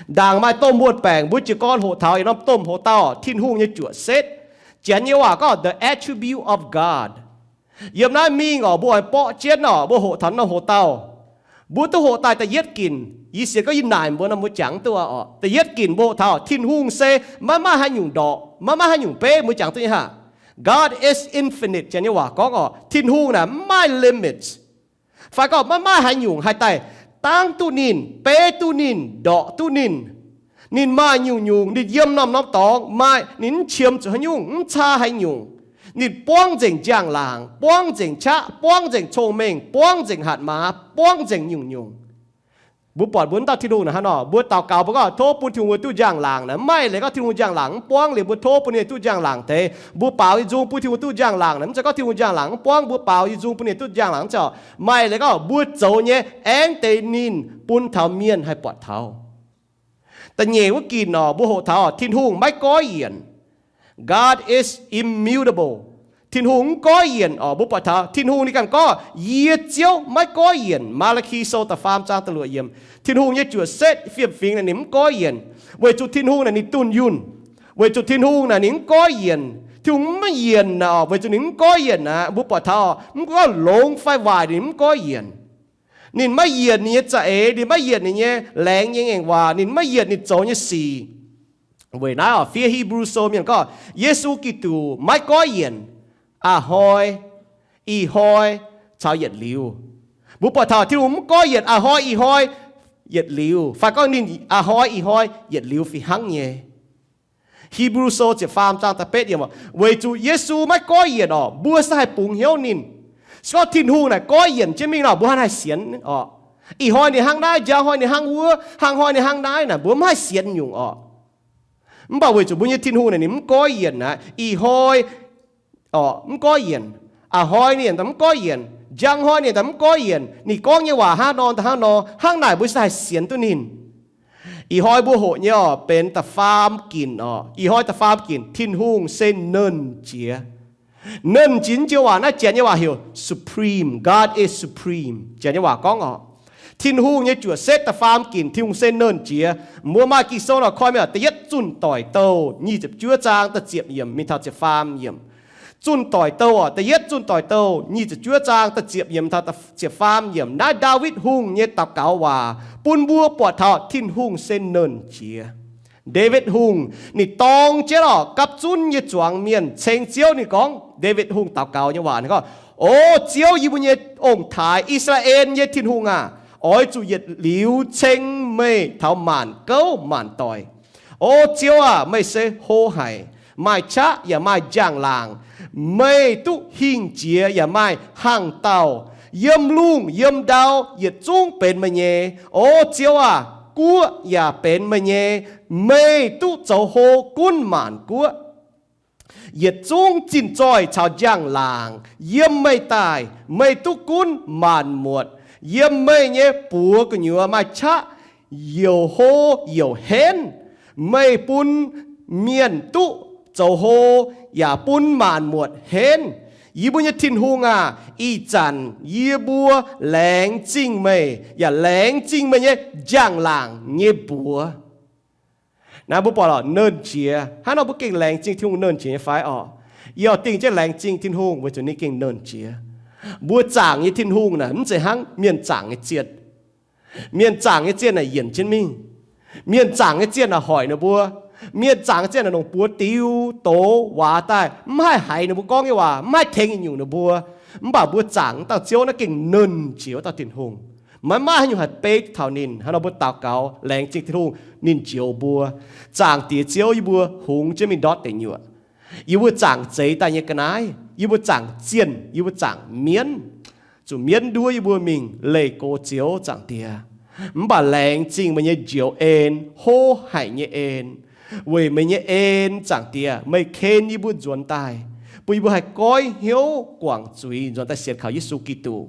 Ndaangc maaih domh muonh-baengc, mbuo jiez gorn hoqc taux yietc norm domh hoc-dauh, Tin-Hungh nyei juoqc setv. Janx nyei waac gorngv the attribute of God. Yiem naaiv mingh orqc, mbuo oix borqv jienv orqc, mbuo hoqc taux norm hoc-dauh. Mbuo duqv hoqc daaih da'yietv ginc, yie sienx gorngv yie naaic mbuo nor mbuo jangx duqv orqc. Da'yietv ginc mbuo hoqc taux Tin-Hungh se maiv maaih haaix nyungc ndorqc, maiv maaih haaix nyungc beiv, mbuo jangx duqv nyei aqv. God is infinite, janx nyei waac gorngv orqc, Tin-Hungh naaic maiv maaih limits. Fai gorngv maiv maaih haaix nyungc haih daaih dangv duqv ninh, beiv duqv ninh, ndorqc duqv ninh. Ninh maaih nyungc-nyungc, ninh yiem norm-norm dorngx maaih, ninh mv qiemx zuqc haaix nyungc, mv caa haaix nyungc. Ninh buangv nzengc njang-laangc, buangv nzengc qaqv, buangv nzengc cong-mengh, buangv nzengc hatc maaz, buangv nzengc nyungc-nyungc. Mbuo buatc mbuo wuov dauh Tin-Hungh naaic hnangv nor, mbuo daux gaux mbuo gorngv tov bun Tin-Hungh mbuo duqv njang-laangc naaic, mv maaih leiz gorngv Tin-Hungh njang-laangc mv buangv liuz mbuo tov bun ninh duqv njang-laangc deix. Mbuo baaux nyei nzung bun Tin-Hungh duqv njang-laangc naaic, mv zeiz gorngv Tin-Hungh njang-laangc mv buangv, mbuo baaux nyei nzung bun ninh duqv njang-laangc mv zeiz orqc. Maaih leiz gorngv mbuo zoux nyei aengx deix ninh bun taux mienh haih buatc taux. Da'nyeic wuov ginc orqc, mbuo hoqc taux Tin-Hungh maiv goiv yienc. God is immutable. Tin-Hungh mv goiv yienc orqc, mbuo buatc taux Tin-Hungh ninh ganh gorngv, yie Ziouv maiv goiv yienc. Maa^laa^ki Sou da'faam zaang da'luoqc yiemc. Tin-Hungh nyei juoqc setv fiem-fingx naaic ninh mv goiv yienc, weic zuqc Tin-Hungh naaic ninh dunh yunh. Weic zuqc Tin-Hungh naaic ninh mv goiv yienc. Tin-Hungh mv yienc naaic orqc, weic zuqc ninh mv goiv yienc aqv. Mbuo buatc taux mv gorngv longx fai waaic ninh mv goiv yienc. Ninh maiv yienc ninh nyei za'eix, ninh maiv yienc ninh nyei laengz nyei ngaengc waac, ninh maiv yienc ninh zoux nyei sic. Weic naaiv orqc, fiev Hipv^lu Sou mienh gorngv Yesu Giduc maiv goiv yienc, a'hnoi, ih hnoi, caux yietc liuz. Mbuo buatc taux Tin-Hungh mv goiv yienc a'hnoi, ih hnoi, yietc liuz, fai gorngv ninh a'hnoi, ih hnoi, yietc liuz fih hnangv nyei. Hipv^lu Sou ziepc faam zaang da'betv yiemc, weic zuqc Yesu maiv goiv yienc orqc, mbuo se haih bungx hnyouv ninh. Se gorngv Tin-Hungh naaic goiv yienc jienv mingh nor, mbuo hnangv haih sienx orqc. Ih hnoi ninh hnangv naaiv, njang hnoi ninh hnangv wuov, hnangv hnoi ninh hnangv naaiv naaic, mbuo mv haih sienx nyungc orqc. Mv baac weic zuqc mbuo nyei Tin-Hungh naaic ninh mv goiv yienc aqv. Ih hnoi orqc mv goiv yienc, a'hnoi ninh yaac mv goiv yienc, njang hnoi ninh yaac mv goiv yienc. Ninh gorngv nyei waac hnangv nor daaih hnangv nor, hnangv naaic mbuo se haih sienx duqv ninh. Ih hnoi mbuo hoqc nyei orqc benx da'faam ginc orqc. Ih hnoi da'faam ginc, Tin-Hungh se Nernh Jiex. Nernh Jiex nyei waac naaiv Janx nyei waac heuc supreme. God is supreme. Janx nyei waac gorngv orqc, Tin-Hungh nyei juoqc setv da'faam ginc, Tin-Hungh se Nernh Jiex. Mbuo maaih Ging-Sou nor koi mingh orqc, da'yietv Zunh Doic Douh nyic ziepc juov zaang da'ziepc yiemc mingh taux ziepc faam yiemc. Zunh Doic Douh orqc, da'yietv Zunh Doic Douh nyic ziepc juov zaang da'ziepc yiemc mingh taux ziepc faam yiemc. Naaiv Ndaawitv Hungh nyei daux gaux waac bun mbuo buatc taux Tin-Hungh se Nernh Jiex. Ndaawitv Hungh ninh dorng jienv orqc gapv zunv nyei zuangx mienh ceng Ziouv. Ninh gorngv, Ndaawitv Hungh daux gaux nyei waac ninh gorngv, O Ziouv, yie mbuo nyei ong-taaix, I^saa^laa^en nyei Tin-Hungh aah! Oix zuqc yietc liuz ceng meih taux maanc gouv maanc doic. O Ziouv aah! Meih se hlo haic, maaih qaqv yaac maaih njang-laangc. Meih duqv hingh jiex yaac maaih hangh dauh. Yiem lungh yiem ndau yietc zungv benx meih nyei. O Ziouv aah! Guoqv yaac benx meih nyei. Meih duqv zoux hlo gunv maanc guoqv. Yietc zungv zinh zoih caux njang-laangc yiem meih daaih. Meih duqv gunv maanc muotc. Yiem meih nyei buoz gu'nyuoz maaih qaqv youc hlo youc henv. Meih bun mienh duqv zoux hlo yaac bun maanc muotc henv. Yie mbuo nyei Tin-Hungh aah! Ih zanc yie mbuo laengz zingh meih yaac laengz zingh meih nyei njang-laangc nyei mbuox. Naaiv mbuo buatc lorqc, nernh jiex. Hnangv nor mbuo gengh laengz zingh Tin-Hungh nernh jiex nyei fai orqc? Yie oix dingh jienv laengz zingh Tin-Hungh weic zuqc ninh gengh nernh jiex. Mbuo zaangc nyei Tin-Hungh naaic mv zeiz hnangv mienh zaangc nyei zienh. Mienh zaangc nyei zienh naaic yienc jienv mingh. Mienh zaangc nyei zienh naaic hoic ninh mbuo. Mienh zaangc nyei zienh naaic longc buoz diux doz waac daaih, mv haih haiz ninh mbuo gorngv nyei waac, mv haih tengx nyungc ninh mbuo. Mv baac mbuo zaangc dauh Ziouv naaiv gengh nernh jiex wuov dauh Tin-Hungh. Maiv maaih haaix nyungc haih beiv taux ninh. Hnangv nor mbuo daux gaux laengz zingh Tin-Hungh, ninh njoux mbuo. Zaangc Diex Ziouv, yie mbuo hungx jienv mingh ndortv deic nyuoqc. Yie mbuo zaangc zeix daaih nyei ga'naaiv, yie mbuo zaangc zienh, yie mbuo zaangc mienv, zuqc mienv nduov yie mbuo mingh leih go Ziouv, Zaangc Diex. Mv baac laengz zingh meih nyei njoux en, hlo haic nyei en. Weic meih nyei en, Zaangc Diex, meih ken yie mbuo nzuonx daaih, bun yie mbuo haih goiv hnyouv guangc zuiz nzuonx daaih sienx kaux Yesu Giduc,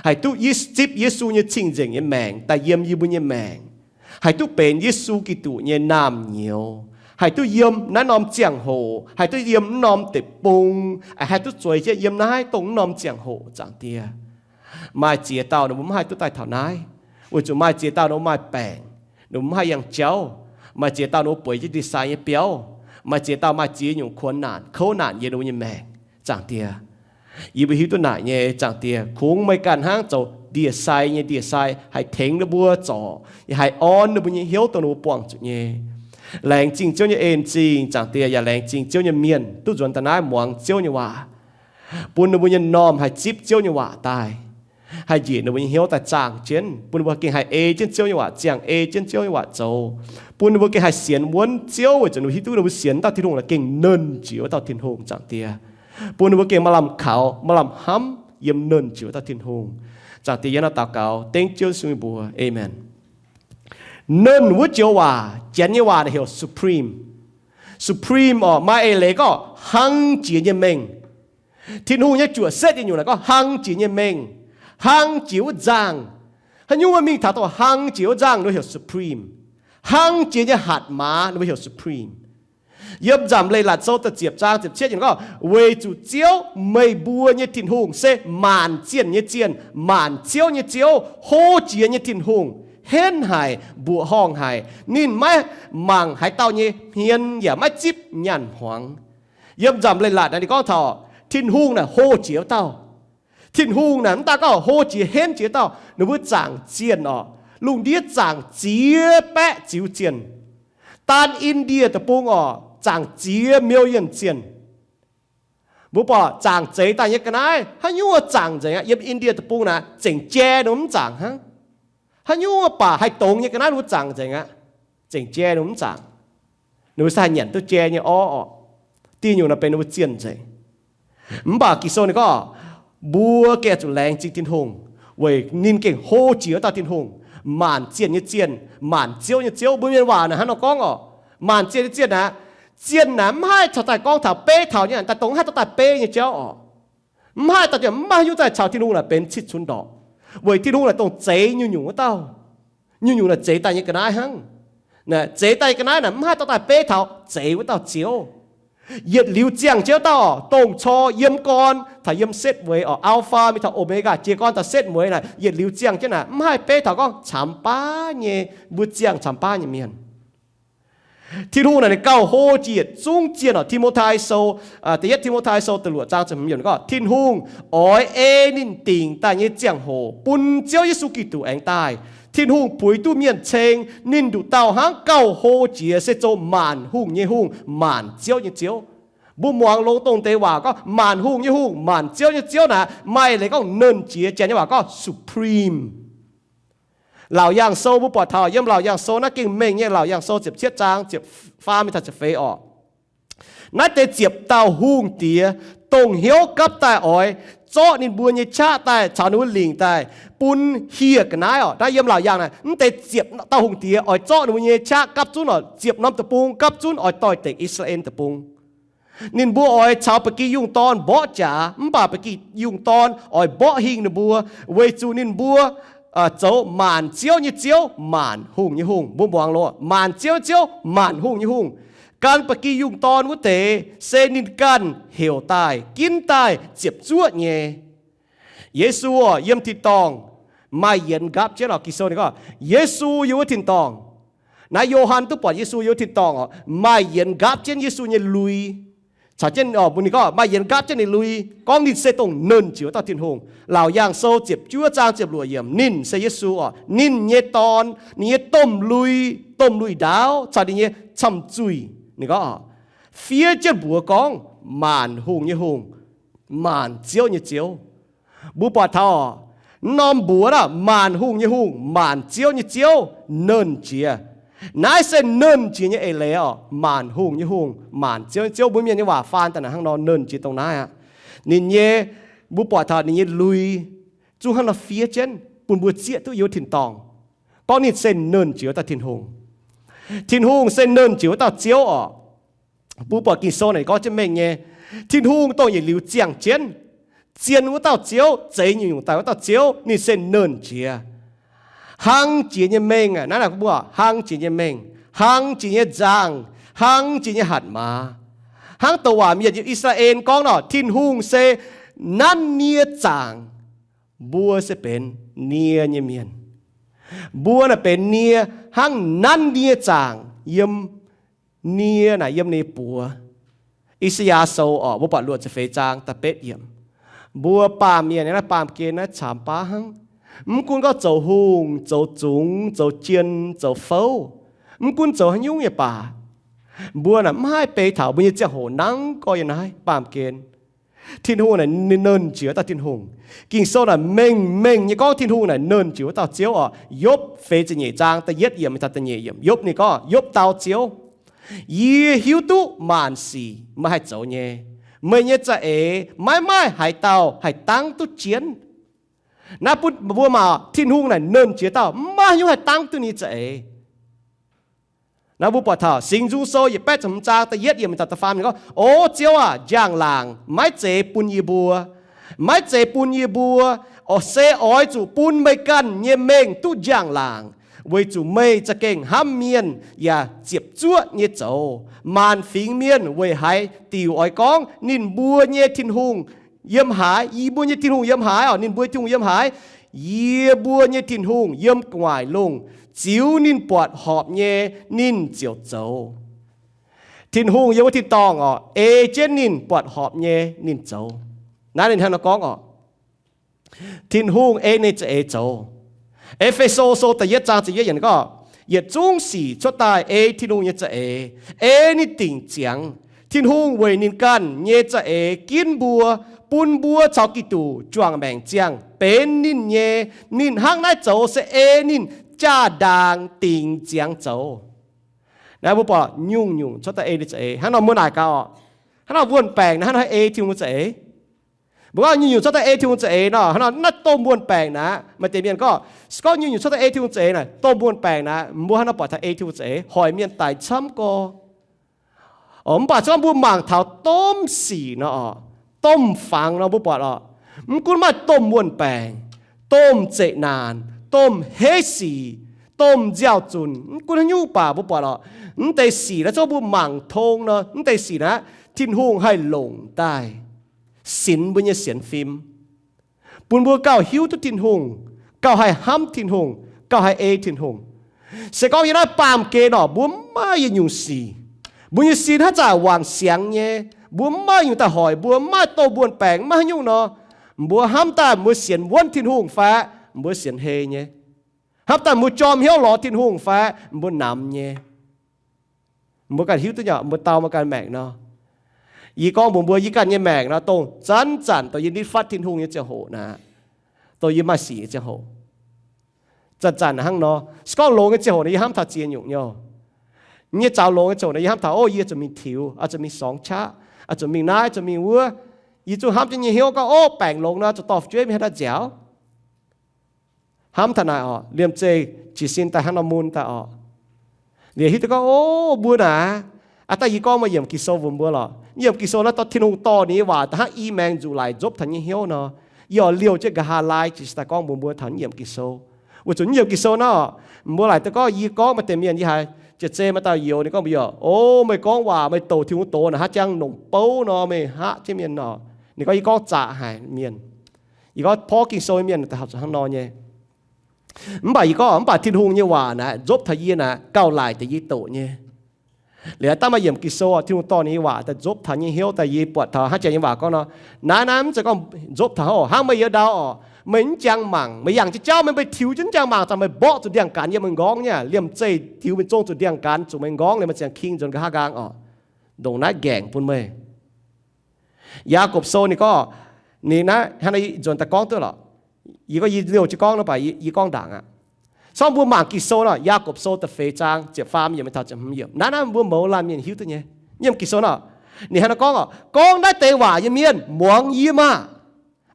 haih duqv zipv Yesu nyei cing-nzengc nyei maengc daaih yiem yie mbuo nyei maengc, haih duqv benx Yesu Giduc nyei naamh nyouz, haih duqv yiem naaiv norm ziangh hoc, haih duqv yiem naaiv norm deic-bung, haih duqv zueiz jienv yiem naaiv dongh naaiv norm ziangh hoc, Zaangc Diex. Maaih ziex dauh ninh mbuo mv haih duqv daaih taux naaiv, weic zuqc maaih ziex dauh ninh mbuo maaih baengc. Ninh mbuo mv haih yangh jauv. Maaih ziex dauh ninh mbuo bueix jienv ndie-sai nyei biauv. Maaih ziex dauh maaih ziex nyungc kuonx naanc kouv naanc yiem ninh mbuo nyei maengc. Zaangc Diex, yie mbuo hiuv duqv naaic nyei, Zaangc Diex, kungx meih ganh hnangv zoux ndie-sai nyei ndie-sai haih tengx ninh mbuo zorc, yaac haih orn ninh mbuo nyei hnyouv dongh ninh mbuo buangh zuqc nyei. Laengz zingh Ziouv nyei en-zingh, Zaangc Diex, yaac laengz zingh Ziouv nyei mienh duqv nzuonx daaih naaiv muangx Ziouv nyei waac, bun ninh mbuo nyei m'normh haih zipv Ziouv nyei waac daaih, haih njiec ninh mbuo nyei hnyouv daaih zaangh jienv, bun ninh mbuo gengh haih ei jienv Ziouv nyei waac, ziangh ei jienv Ziouv nyei waac zoux, bun ninh mbuo gengh haih sienx wuonv Ziouv, weic zuqc ninh mbuo hiuv duqv ninh mbuo sienx dauh Tin-Hungh naaic gengh Nernh Jiex wuov dauh Tin-Hungh, Zaangc Diex. Bun ninh mbuo gengh maaih lamh kaux, maaih lamh hnamv yiem Nernh Jiex wuov dauh Tin-Hungh. Zaangc Diex, yie hnangv naaiv daux gaux dengv Ziouv Yesu nyei mbuox, aamen. Nernh wuov joux waac, Janx nyei waac naaic heuc supreme. Supreme orqc, maaih eix leiz gorngv hlang jiex nyei mengh. Tin-Hungh nyei juoqc setv nyei nyungc naaic gorngv hlang jiex nyei mengh, hlang jiex wuov nzangh. Haaix nyungc mingh taux dongh hlang jiex wuov nzangh, ninh heuc supreme. Hlang jiex nyei hatc maaz, ninh heuc supreme. Yiem Nzamc Leiz-Latc Sou da'ziepc zaang ziepc cietv nyungc gorngv, weic zuqc Ziouv, meih mbuo nyei Tin-Hungh, se maanc zienh nyei zienh, maanc ziouv nyei Ziouv, hlo jiex nyei Tin-Hungh, henv haic, mbuoqc horngh haic. Ninh maiv mangc haaix dauh nyei hmien yaac maiv zipv nyaanh hmuangx. Yiem Nzamc Leiz-Latc naaic ninh gorngv taux Tin-Hungh naaic hlo jiex wuov dauh. Tin-Hungh naaic mv daaih gorngv hlo jiex henv jiex wuov dauh, ninh mbuo zaangc zienh orqc, lungh ndiev zaangc ziex baeqv ziux zienh. Daan Indie Deic-Bung orqc, zaangc ziex million zienh. Mbuo buatc zaangc zeix daaih nyei ga'naaiv haaix nyungc zaangc nzengc aqv. Yiem Indie Deic-Bung naaic zengc jai ninh mbuo mv zaangc hnangv. Haaix nyungc baac haih dongz nyei ga'naaiv ninh mbuo zaangc nzengc aqv. Zengc jai ninh mbuo mv zaangc. Ninh mbuo se haih nyanc duqv jai nyei orv orqc. Diuh nyungc naaic benx ninh mbuo zienh nzengc. Mv baac Ging-Sou ninh gorngv, mbuo gengh zuqc laengz zingh Tin-Hungh, weic ninh gengh hlo jiex wuov dauh Tin-Hungh, maanc zienh nyei zienh, maanc ziouv nyei Ziouv. Mbuo mienh waac naaic hnangv nor gorngv orqc, maanc zienh nyei zienh aqv. Zienh naaic mv haih caux daaih gorngv taux beiv taux nyei, daaih dongh mv haih dorh daaih beiv nyei jauv orqc. Mv haih dorh, mv maaih haaix nyungc daaih caux Tin-Hungh naaic benx citv cunx ndorqc, weic Tin-Hungh naaic dongh zeix nyungc-nyungc wuov dauh. Nyungc-nyungc naaic zeix daaih nyei ga'naaiv hnangv. Zeix daaih nyei ga'naaiv naaic mv haih dorh daaih beiv taux zeix wuov dauh Ziouv. Yietc liuz ziangh jienv wuov dauh, dongh cor yiem gorn taux yiem setv mueiz orqc, Alpha mingh taux Omega, jiez gorn taux setv mueiz naaic, yietc liuz ziangh jienv naaic mv haih beiv taux gorngv camx baav nyei, mbuo ziangh camx baav nyei mienh. Tin-Hungh naaic ninh gauh hlo jiex yietc zungv zienh orqc. Ti^mo^tai Sou, da'yietv Ti^mo^tai Sou da'luoqc zaang ziepc hmz yiemc gorngv, Tin-Hungh oix ei ninh dingc daaih nyei ziangh hoc bun Ziouv Yesu Giduc aengx daaih. Tin-Hungh puix duqv mienh ceng ninh nduqc dauh hnangv gauh hlo jiex se zoux maanc hungh nyei Hungh, maanc ziouv nyei Ziouv. Mbuo muangx longx dongh deix waac gorngv maanc hungh nyei Hungh, maanc ziouv nyei Ziouv naaic maaih leiz gorngv Nernh Jiex, Janx nyei waac gorngv supreme. Laauc Yaangh Sou mbuo buatc taux yiem Laauc Yaangh Sou naaiv gengh mengh nyei, Laauc Yaangh Sou ziepc cietv zaang ziepc faam mingh taux ziepc feix orqc. Naaiv deix ziepc dauh hungh diex dongh hnyouv gapv daaih oix zorqv ninh mbuo nyei qaqv daaih caux ninh mbuo lingc daaih bun hieh ga'naaiv orqc. Naaiv yiem Laauc Yaangh naaic, mv deix ziepc dauh hungh diex oix zorqv ninh mbuo nyei qaqv gapv zunv orqc, ziepc norm deic-bung gapv zunv oix doix-dekc I^saa^laa^en Deic-Bung. Ninh mbuo oix caux ba'gi yungh dorn mborqv jaax, mv baac ba'gi yungh dorn oix mborqv hingh ninh mbuo, weic zuqc ninh mbuo zoux maanc ziouv nyei Ziouv, maanc hungh nyei Hungh. Mbuo muangx loz, maanc ziouv nyei Ziouv, maanc hungh nyei Hungh. Gan ba'gi yungh dorn wuov deix se ninh ganh heuc daaih, ginv daaih, ziepc zuoqv nyei. Yesu orqc, yiem tin-dorngh maaih yienx nqaapv jienv orqc. Ging-Sou ninh gorngv Yesu yiem wuov tin-dorngh. Naaiv Yo^han duqv buatc Yesu yiem wuov tin-dorngh orqc, maaih yienx nqaapv jienv Yesu nyei lui. Caux jienv orqc, mbuox ninh gorngv maaih yienx nqaapv jienv ninh lui, gorngv ninh se dongh Nernh Jiex wuov dauh Tin-Hungh. Laauc Yaangh Sou ziepc juov zaang ziepc luoqc yiemc, ninh se Yesu orqc. Ninh nyei Dorn, ninh nyei domh lui, domh lui ndaauv caux ninh nyei camh zuih, ninh gorngv orqc, fiev jienv mbuox gorngv, maanc hungh nyei Hungh, maanc ziouv nyei Ziouv. Mbuo buatc taux orqc, norm mbuox aav, maanc hungh nyei Hungh, maanc ziouv nyei Ziouv, Nernh Jiex. Naaiv se Nernh Jiex nyei eix leiz orqc, maanc hungh nyei Hungh, maanc ziouv nyei Ziouv. Mbuo Mienh nyei waac faan daaih naaic hnangv nor, Nernh Jiex dongh naaiv aqv. Ninh nyei, mbuo buatc taux ninh nyei lui zungv hnangv nor fiev jienv bun mbuo zieqv duqv yiem wuov tin-dorngh, gorngv ninh se Nernh Jiex wuov dauh Tin-Hungh. Tin-Hungh se Nernh Jiex wuov dauh Ziouv orqc. Mbuo buatc Ging-Sou naaic gorngv jienv mengh nyei, Tin-Hungh dongh yietc liuz ziangh jienv, zien wuov dauh Ziouv, zeix nyungc-nyungc daaih wuov dauh Ziouv, ninh se Nernh Jiex. Hlang jiex nyei mengh aac, naaiv mbuo hlang jiex nyei mengh, hlang jiex nyei nzangh, hlang jiex nyei hatc maaz. Hnangv douc waac mienh yiem I^saa^laa^en gorngv nor, Tin-Hungh se nanv nie zaangc, mbuo se benx nie nyei mienh. Mbuo naaic benx nie hnangv nanv nie zaangc yiem nie naaic yiem ninh buoz. I^saa^yaa Sou orqc, mbuo buatc luoqc ziepc feix zaang da'betv yiemc. Mbuo baamh mienh naaiv, baamh gen naaiv camx baav hnangv. Mv gunv gorngv zoux hungh, zoux zungx, zoux jien, zoux fouv, mv gunv zoux haaix nyungc nyei baac, mbuo naaic mv haih beiv taux mbuo nyei ziangh hoc nangv gorx yiem naaiv baamh gen. Tin-Hungh naaic ninh nernh jiex wuov dauh Tin-Hungh. Ging-Sou naaic mengh mengh nyei gorngv Tin-Hungh naaic nernh jiex wuov dauh Ziouv orqc. Yopv feix ziepc nyeic zaang da'yietv yiemc mingh taux da'nyeic yiemc, Yopv ninh gorngv, Yopv dau Ziouv, Yie hiuv duqv maanc sic meih haih zoux nyei. Meih nyei za'eix maiv maaih haaix dauh haih dangv duqv jienv. Naaiv bun mbuo mangc, Tin-Hungh naaic nernh jiex dauh maiv nyungc haih dangv duqv ninh za'eix. Naaiv mbuo buatc taux Singx Nzung Sou yietc baeqv ziepc hmz zaang da'yietv yiemc mingh taux da'faam ninh gorngv, O Ziouv aac, njang-laangc maiv zeiz bun yie mbuo, maiv zeiz bun yie mbuo, se oix zuqc bun meih ganh nyei mengh duqv njang-laangc, weic zuqc meih za'gengh hnamv mienh yaac ziepc zuoqv nyei zoux. Maanc fingx mienh weic haaix diuc oix gorngv, Ninh mbuo nyei Tin-Hungh yiem haaix? Yie mbuo nyei Tin-Hungh yiem haaix orqc? Ninh mbuo Tin-Hungh yiem haaix? Yie mbuo nyei Tin-Hungh yiem gu'nguaaic lungh. Ziux ninh buatc horpc nyei, ninh ziouc zoux. Tin-Hungh yiem wuov tin-dorngh orqc, ei jienv ninh buatc horpc nyei ninh zoux. Naaiv ninh hnangv nor gorngv orqc, Tin-Hungh ei ninh za'eix zoux. E^fe^so Sou da'yietv zaang ziepc yietv yiemc gorngv, Yietc zungv sic cuotv daaih ei Tin-Hungh nyei za'eix, ei ninh dingc ziangx. Tin-Hungh weic ninh ganh nyei za'eix ginv mbuo, bun mbuo caux Giduc juangc maengc ziangh benx ninh nyei. Ninh hnangv naaiv zoux se ei ninh jaa-ndaangc dingc ziangx zoux. Naaiv mbuo buatc nyungc-nyungc cuotv daaih ei ninh za'eix. Hnangv nor mbuo naaic gaax orqc, hnangv nor wuonh baengc naaiv hnangv nor ei Tin-Hungh za'eix. Mbuo gorngv nyungc-nyungc cuotv daaih ei Tin-Hungh za'eix nor, hnangv nor naaiv domh wuonh baengc naaiv, maaih deix mienh gorngv, se gorngv nyungc-nyungc cuotv daaih ei Tin-Hungh za'eix naaic, domh wuonh baengc naaiv, mbuo hnangv nor buatc taux ei Tin-Hungh za'eix, hoic mienh daic camv gorx. Mv baac se gorngv mbuo mangc taux domh sic nor orqc, domh fangx nor mbuo buatc orqc, mv gunv maaih domh wuonh baengc, domh zeqc naanc, domh heiv sic, domh nziaaux-zunc, mv gunv haaix nyungc baac mbuo buatc orqc, mv deix sic naaiv zungv mbuo mangc tong nor, mv deix sic naaiv Tin-Hungh haih longc daaih sinx mbuo nyei sienx fim, bun mbuo gauh hiuv duqv Tin-Hungh, gauh haih hnamv Tin-Hungh, gauh haih ei Tin-Hungh. Se gorngv yiem naaiv baamh gen orqc, mbuo mv maaih yietc nyungc sic, mbuo nyei sin haaix zanc wangc siangx nyei, mbuo mv maaih nyungc daaih hoic mbuo, mv maaih domh wuonh baengc, mv maaih haaix nyungc nor, mbuo hnamv daaih mbuo sienx wuonv Tin-Hungh fai mbuo sienx hei nyei? Hnamv daaih mbuo jorm hnyouv lorz Tin-Hungh fai mbuo namx nyei? Mbuo ganh hiuv duqv nyei, mbuo dau mbuo ganh maengc nor. Yie gorngv mbuox mbuo, yie ganh nyei maengc nor, dongh zanc-zanc dongh yie nitv fatv Tin-Hungh nyei ziangh hoc naaic, dongh yie maaih sic nyei ziangh hoc, zanc-zanc hnangv nor. Se gorngv longx nyei ziangh hoc nor, yie hnamv taux ziex nyungc nyei. Nyei zaux longx nyei ziangh hoc nor, yie hnamv taux, o, yie zuqc mingh tiux, oix zuqc mingh sorngx qaqv, oix zuqc mingh naaiv, zuqc mingh wuov. Yie zungv hnamv jienv nyei hnyouv gorngv, o, baengc longx nor, zuqc dorh fu'jueiv mingh haaix dauh nziaauc. Hnamv taux naaic orqc, liemh zeih jiez sin daaih hnangv nor mun daaih orqc. Liuz hiuv duqv gorngv, o, mbuo naaic, aav dangh yie gorngv maaih yiemc Ging-Sou mbuox mbuo lorqc. Yiemc Ging-Sou naaiv dorh Tin-Hungh dorh ninh nyei waac da'hnangv i maengx nzuqc laic nzopv taux nyei hnyouv nor, yie oix liouh jienv nqa'haav laai jiez sin daaih gorngv mbuox mbuo taux yiemc Ging-Sou. Weic zuqc yiemc Ging-Sou naaiv orqc, mbuo laaic daaih gorngv, yie gorngv maaih deix mienh yie haiz jiex zei maaih dauh youz ninh gorngv mbuox yie, o, meih gorngv waac meih douc Tin-Hungh doz naaic hnangv jang nongc bouv nor, meih hngaqv jienv mienh orqc. Ninh gorngv yie gorngv zaqc haic mienh. Yie gorngv porv Ging-Sou nyei mienh daaih haih zuqc hnangv nor nyei. Mv baac yie gorngv, mv baac Tin-Hungh nyei waac naaic nzopv taux yie naaic gauh laaic deix yie doqc nyei. Liuz dangh maaih yiemc Ging-Sou, Tin-Hungh dorh ninh nyei waac daaih nzopv taux nyei hnyouv daaih, yie buatc taux hnangv jiex nyei waac gorngv nor, naaiv naaiv mv zeiz gorngv nzopv taux, o, hnangv meih yiem ndau orqc, meih mv jangx mangc, meih yangh jienv jauv, meih mbuo tiux jienv mv jangx mangc, zanc meih mborqv zuqc ndiangx-gaanx yiem meih nqorngv nyei, liemh zeih tiux mingh zong zuqc ndiangx-gaanx zuqc meih nqorngv liuz meih ziangx king nzuonx nqa'haav nqaang orqc. Ndongc naaiv nqaengc bun meih. Yaagorpc Sou ninh gorngv, ninh naaiv hnangv naaiv nzuonx daaih gorngv duqv lorqc. Yie gorngv yie liouh jienv gorngv nor baac yie gorngv ndaangc aqv. Corc mbuo mangc Ging-Sou nor, Yaagorpc Sou da'feix zaang ziepc faam yiemc mingh taux ziepc hmz yiemc. Naaiv naaiv mbuo mouz laanh mienh hiuv duqv nyei. Yiem Ging-Sou nor, ninh hnangv naaiv gorngv orqc, gorngv naaiv deix waac nyei mienh muangx yie maah!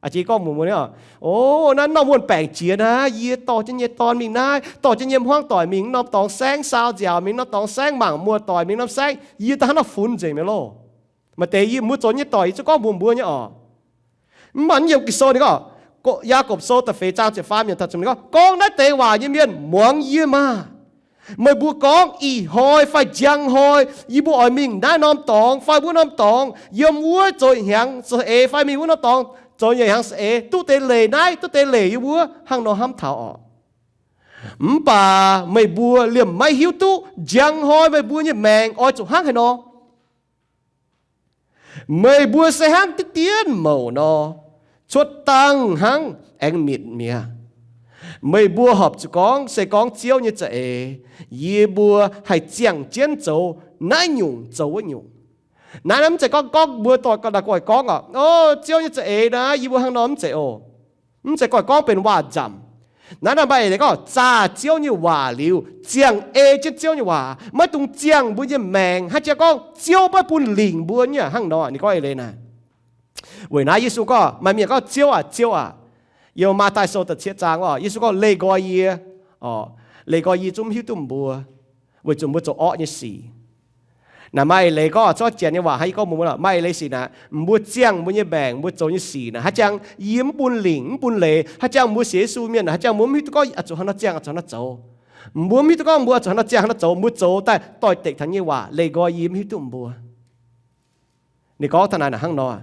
Aa, jiex gorngv mbuox mbuo, o, naaiv norm wuonh baengc jiex naaiv, yie dorh jienv nyei dorn mingh naaiv, dorh jienv nyei hmuangv doic mingh norm dorngx saengv saau nziaauc, mingh norm dorngx saengv mangc muoz-doic, mingh norm saengv, yie daaih hnangv nor funx nzengc mi'aqv loh. Maaih deix yie mbuo zoux nyei doic yie zungv gorngv mbuox mbuo nyei orqc. Mv baac yiem Ging-Sou ninh gorngv, Yaagorpc Sou da'feix zaang ziepc faam yiemc taux ziepc hmz gorngv, gorngv naaiv deix waac nyei mienh muangx yie maah! Meih mbuo gorngv, ih hnoi fai njang hnoi yie mbuo oix mingh naaiv norm dorngx fai wuov norm dorngx, yiem wuov zoux hnyangx saeng-eix fai mingh wuov norm dorngx zoux hnyangx saeng-eix, duqv deix leic naaiv, duqv deix leic yiem wuov, hnangv nor hnamv taux orqc. Mv baac meih mbuo liemh maiv hiuv duqv njang hnoi meih mbuo nyei maengc oix zuqc hnangv haaix nor. Meih mbuo se hnangv diqv dien mouc nor, cuotv dangh hnangv aengx mitc mi'aqv. Meih mbuo horpc zuqc gorngv se gorngv Ziouv nyei za'eix, yie mbuo haih ziangh jienv zoux naaiv nyungc zoux wuov nyungc. Naaiv mv zeiz gorngv gorngv mbuo dorh ga'naaiv gorngv oc, o, Ziouv nyei za'eix naaiv yie mbuo hnangv nor, mv zeiz oc. Mv zeiz gorngv gorngv benx waac-nzamc. Naaiv naaiv maaih eix leiz gorngv zaah Ziouv nyei waac liuz, ziangh ei jienv Ziouv nyei waac, maiv dungx ziangh mbuo nyei maengc hnangv jang gorngv Ziouv maiv bun lingc mbuo nyei hnangv nor. Ninh gorngv eix leiz naaic. Weic naaiv Yesu gorngv, maaih mienh gorngv, Ziouv aac, Ziouv aac, yiem Matv^taai Sou da'cietv zaang oc, Yesu gorngv, leih nqoi yie, leih nqoi yie zungv mv hiuv duqv mbuo, weic zuqc mbuo zoux orqv nyei sic. Naaic maaih eix leiz gorngv, zorqv janx nyei waac hnangv yie gorngv mbuox mbuo, maaih eix leiz sic naaic, mbuo ziangh mbuo nyei maengc, mbuo zoux nyei sic naaic, hnangv jang yie mv bun lingc, mv bun leiz, hnangv jang mbuo sienx Yesu mienh, hnangv jang mbuo mv hiuv duqv gorngv oix zuqc hnangv nor ziangh, oix zuqc hnangv nor zoux. Mbuo mv hiuv duqv gorngv mbuo oix zuqc hnangv nor ziangh, hnangv nor zoux, mbuo zoux daaih doix-dekc taux nyei waac, leih nqoi yie mv hiuv duqv mbuo. Ninh gorngv taux naaic hnangv nor.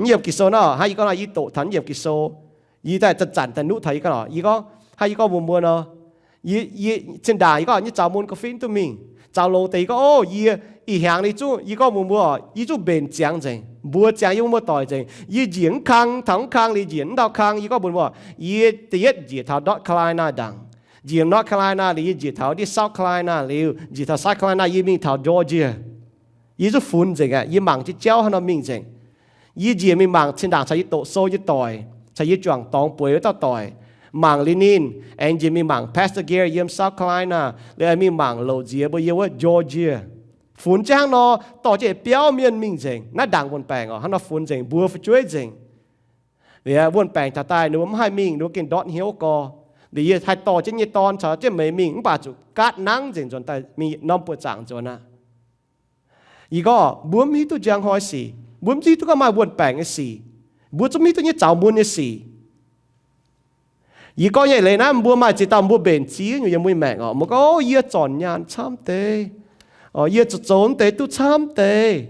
Yiem Ging-Sou nor, hnangv yie gorngv nor, yie doqc taux yiem Ging-Sou, yie daaih zanc-zanc daaih nuqv taux yie gorngv, yie gorngv, hnangv yie gorngv mbuox mbuo nor, yie, yie cin-ndaangc yie gorngv nyei zaux mun ga'fin duqv mingh, zaux loz deix yie gorngv, o, yie ih hnyangx liuz zungv, yie gorngv mbuox mbuo, yie zungv mbenc ziangx nzengc, mbuox ziangx yie mbuo muoz-doic nzengc. Yie njiec mv kang, taux mv kang liuz njiec mv dauh kang, yie gorngv mbuox mbuo, yie da'yietv njiec taux North Carolina ndaangc, njiec North Carolina liuz yie njiec taux ndiev South Carolina liuz njiec taux South Carolina yie mingh taux Georgia. Yie zungv funx nzengc aqv. Yie mangc jienv jauv hnangv nor mingh nzengc. Yie njiec mingh mangc, cin-ndaangc caux yie doqc sou nyei doic, caux yie juangc dorngx bueix wuov dauh doic, mangc liuz ninh, aengx njiec mingh mangc Pastor Gary yiem South Carolina, liuz aengx mingh mangc louc nziex mbuo yiem wuov Georgia. Funx jienv hnangv nor, dorh jienv yietc biauv mienh mingh nzengc. Naaiv ndaangc wuon-baengc oc, hnangv nor funx nzengc, mbuo fu'jueiv nzengc. Liuz wuon-baengc taux daaih ninh mbuo mv haih mingh, ninh mbuo gengh ndortv hnyouv gorx. Liuz yie haih dorh jienv nyei dorn caux jienv meih mingh, mv baac zuqc gaatv nangv nzengc nzuonx daaih mingh norm buoqc zaangc nzuonx aqv. Yie gorngv mbuo mv hiuv duqv njang hnoi sic, mbuo mv hiuv duqv gorngv maaih wuon-baengc nyei sic, mbuo zungv mv hiuv duqv nyei zaux mun nyei sic. Yie gorngv nyei leiz naaiv, mbuo maaih ziex dauh mbuo mbenc ziex nyungc yiem mbuo nyei maengc oc. Mbuo gorngv, o, yie zornc nyaanh camv deix, yie zoux zoux mv deix duqv camv deix.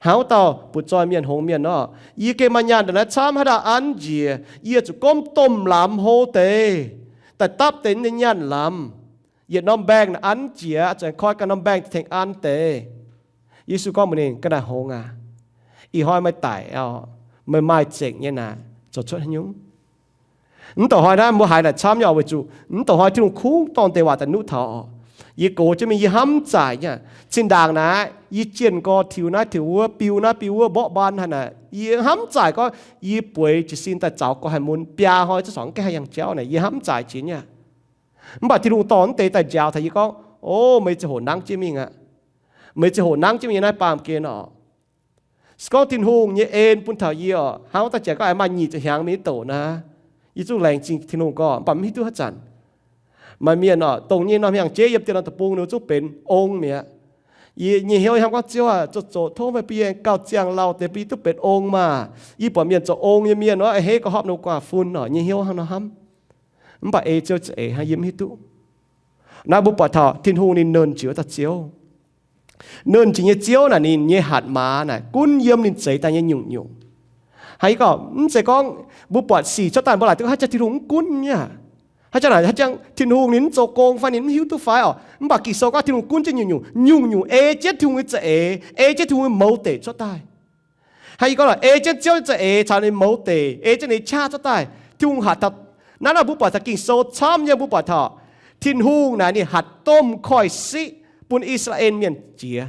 Hnangv wuov dauh butv-zoih mienh, hngongx mienh nor, yie gengh maaih nyaanh ndongc naaiv camv, haaix dauh an njiec, yie zuqc gomv domh lamz hlo deix, daaih dapv deix nyei nyaanh lamz. Yietc norm mbaengx naaic an jiex, zuqc koi ganh norm mbaengx tengx an deix. Yesu gorngv mbuox ninh, ga'naaiv hngongx aac, ih hnoi meih daic, meih maaih zengc nyei naaic zoux cuotv haaix nyungc? Mv douc hnoi naaiv mbuo haiz naaic camv nyei oc, weic zuqc mv douc hnoi Tin-Hungh kungx dorh deix waac daaih nuqv taux oc. Yie gox jienv mingh yie hnamv zaaic nyei. Cin-ndaangc naaic yie jienh gorx tiux naaiv tiux wuov, biu naaiv biu wuov, mborqv mbaan haaix naaic, yie hnamv zaaic gorngv yie bueix jiez sin daaih zaux gorx haaix mun, biaa hnoi zungv corc mv gaengh haih yangh jauv naaic, yie hnamv zaaic jiex nyei. Mv baac Tin-Hungh dorh naaiv deix daaih njaaux taux yie gorngv, o, meih ziangh hoc nangv jienv mingh aqv. Meih ziangh hoc nangv jienv mingh yiem naaiv baamh gen oc. Se gorngv Tin-Hungh nyei en bun taux yie oc, hnangv wuov dauh jiex gorngv aengx maaih nyic ziepc hnyangx mingh mv douc naaic, yie zungv laengz zingh Tin-Hungh gorngv, mv baac mv hiuv duqv haaix zanc. Maaih mienh oc, dongh nyei norm hnyangx-jeiv yiem dien norm deic-bung ninh zungv benx ong mi'aqv. Yie nyei hnyouv hnamv gorngv, Ziouv aac, zoux zoux tov meih bun yie gauh ziangh lauh deix bun yie duqv benx ong maah! Yie buatc mienh zoux ong nyei mienh nor, a'hneiv gauh hopv ninh gu'nguaaz-fun oc. Nyei hnyouv hnangv nor hnamv. Mv baac ei Ziouv za'eix hnangv yie mv hiuv duqv. Naaiv mbuo buatc taux Tin-Hungh ninh nernh jiex wuov dauh Ziouv. Nernh jiex nyei Ziouv naaic, ninh nyei hatc maaz naaic gunv yiem ninh zeix daaih nyei nyungc-nyungc. Hnangv yie gorngv, mv zeiz gorngv mbuo buatc sic cuotv daaih mbuo laaic duqv hnangv jang Tin-Hungh mv gunv nyei. Hnangv jang naaic, hnangv jang Tin-Hungh ninh mv zoux gong fai ninh mv hiuv duqv fai oc. Mv baac Ging-Sou gorngv Tin-Hungh gunv jienv nyungc-nyungc, nyungc-nyungc ei jienv Tin-Hungh nyei za'eix, ei jienv Tin-Hungh nyei mouz deic cuotv daaih. Hnangv yie gorngv lorqc, ei jienv Ziouv nyei za'eix caux ninh mouz deic, ei jienv ninh qaqv cuotv daaih, Tin-Hungh hatc taux. Naaiv nor mbuo buatc taux Ging-Sou camv nyei, mbuo buatc taux Tin-Hungh naaic ninh hatc domh koiv-siqv bun I^saa^laa^en Mienh jiex.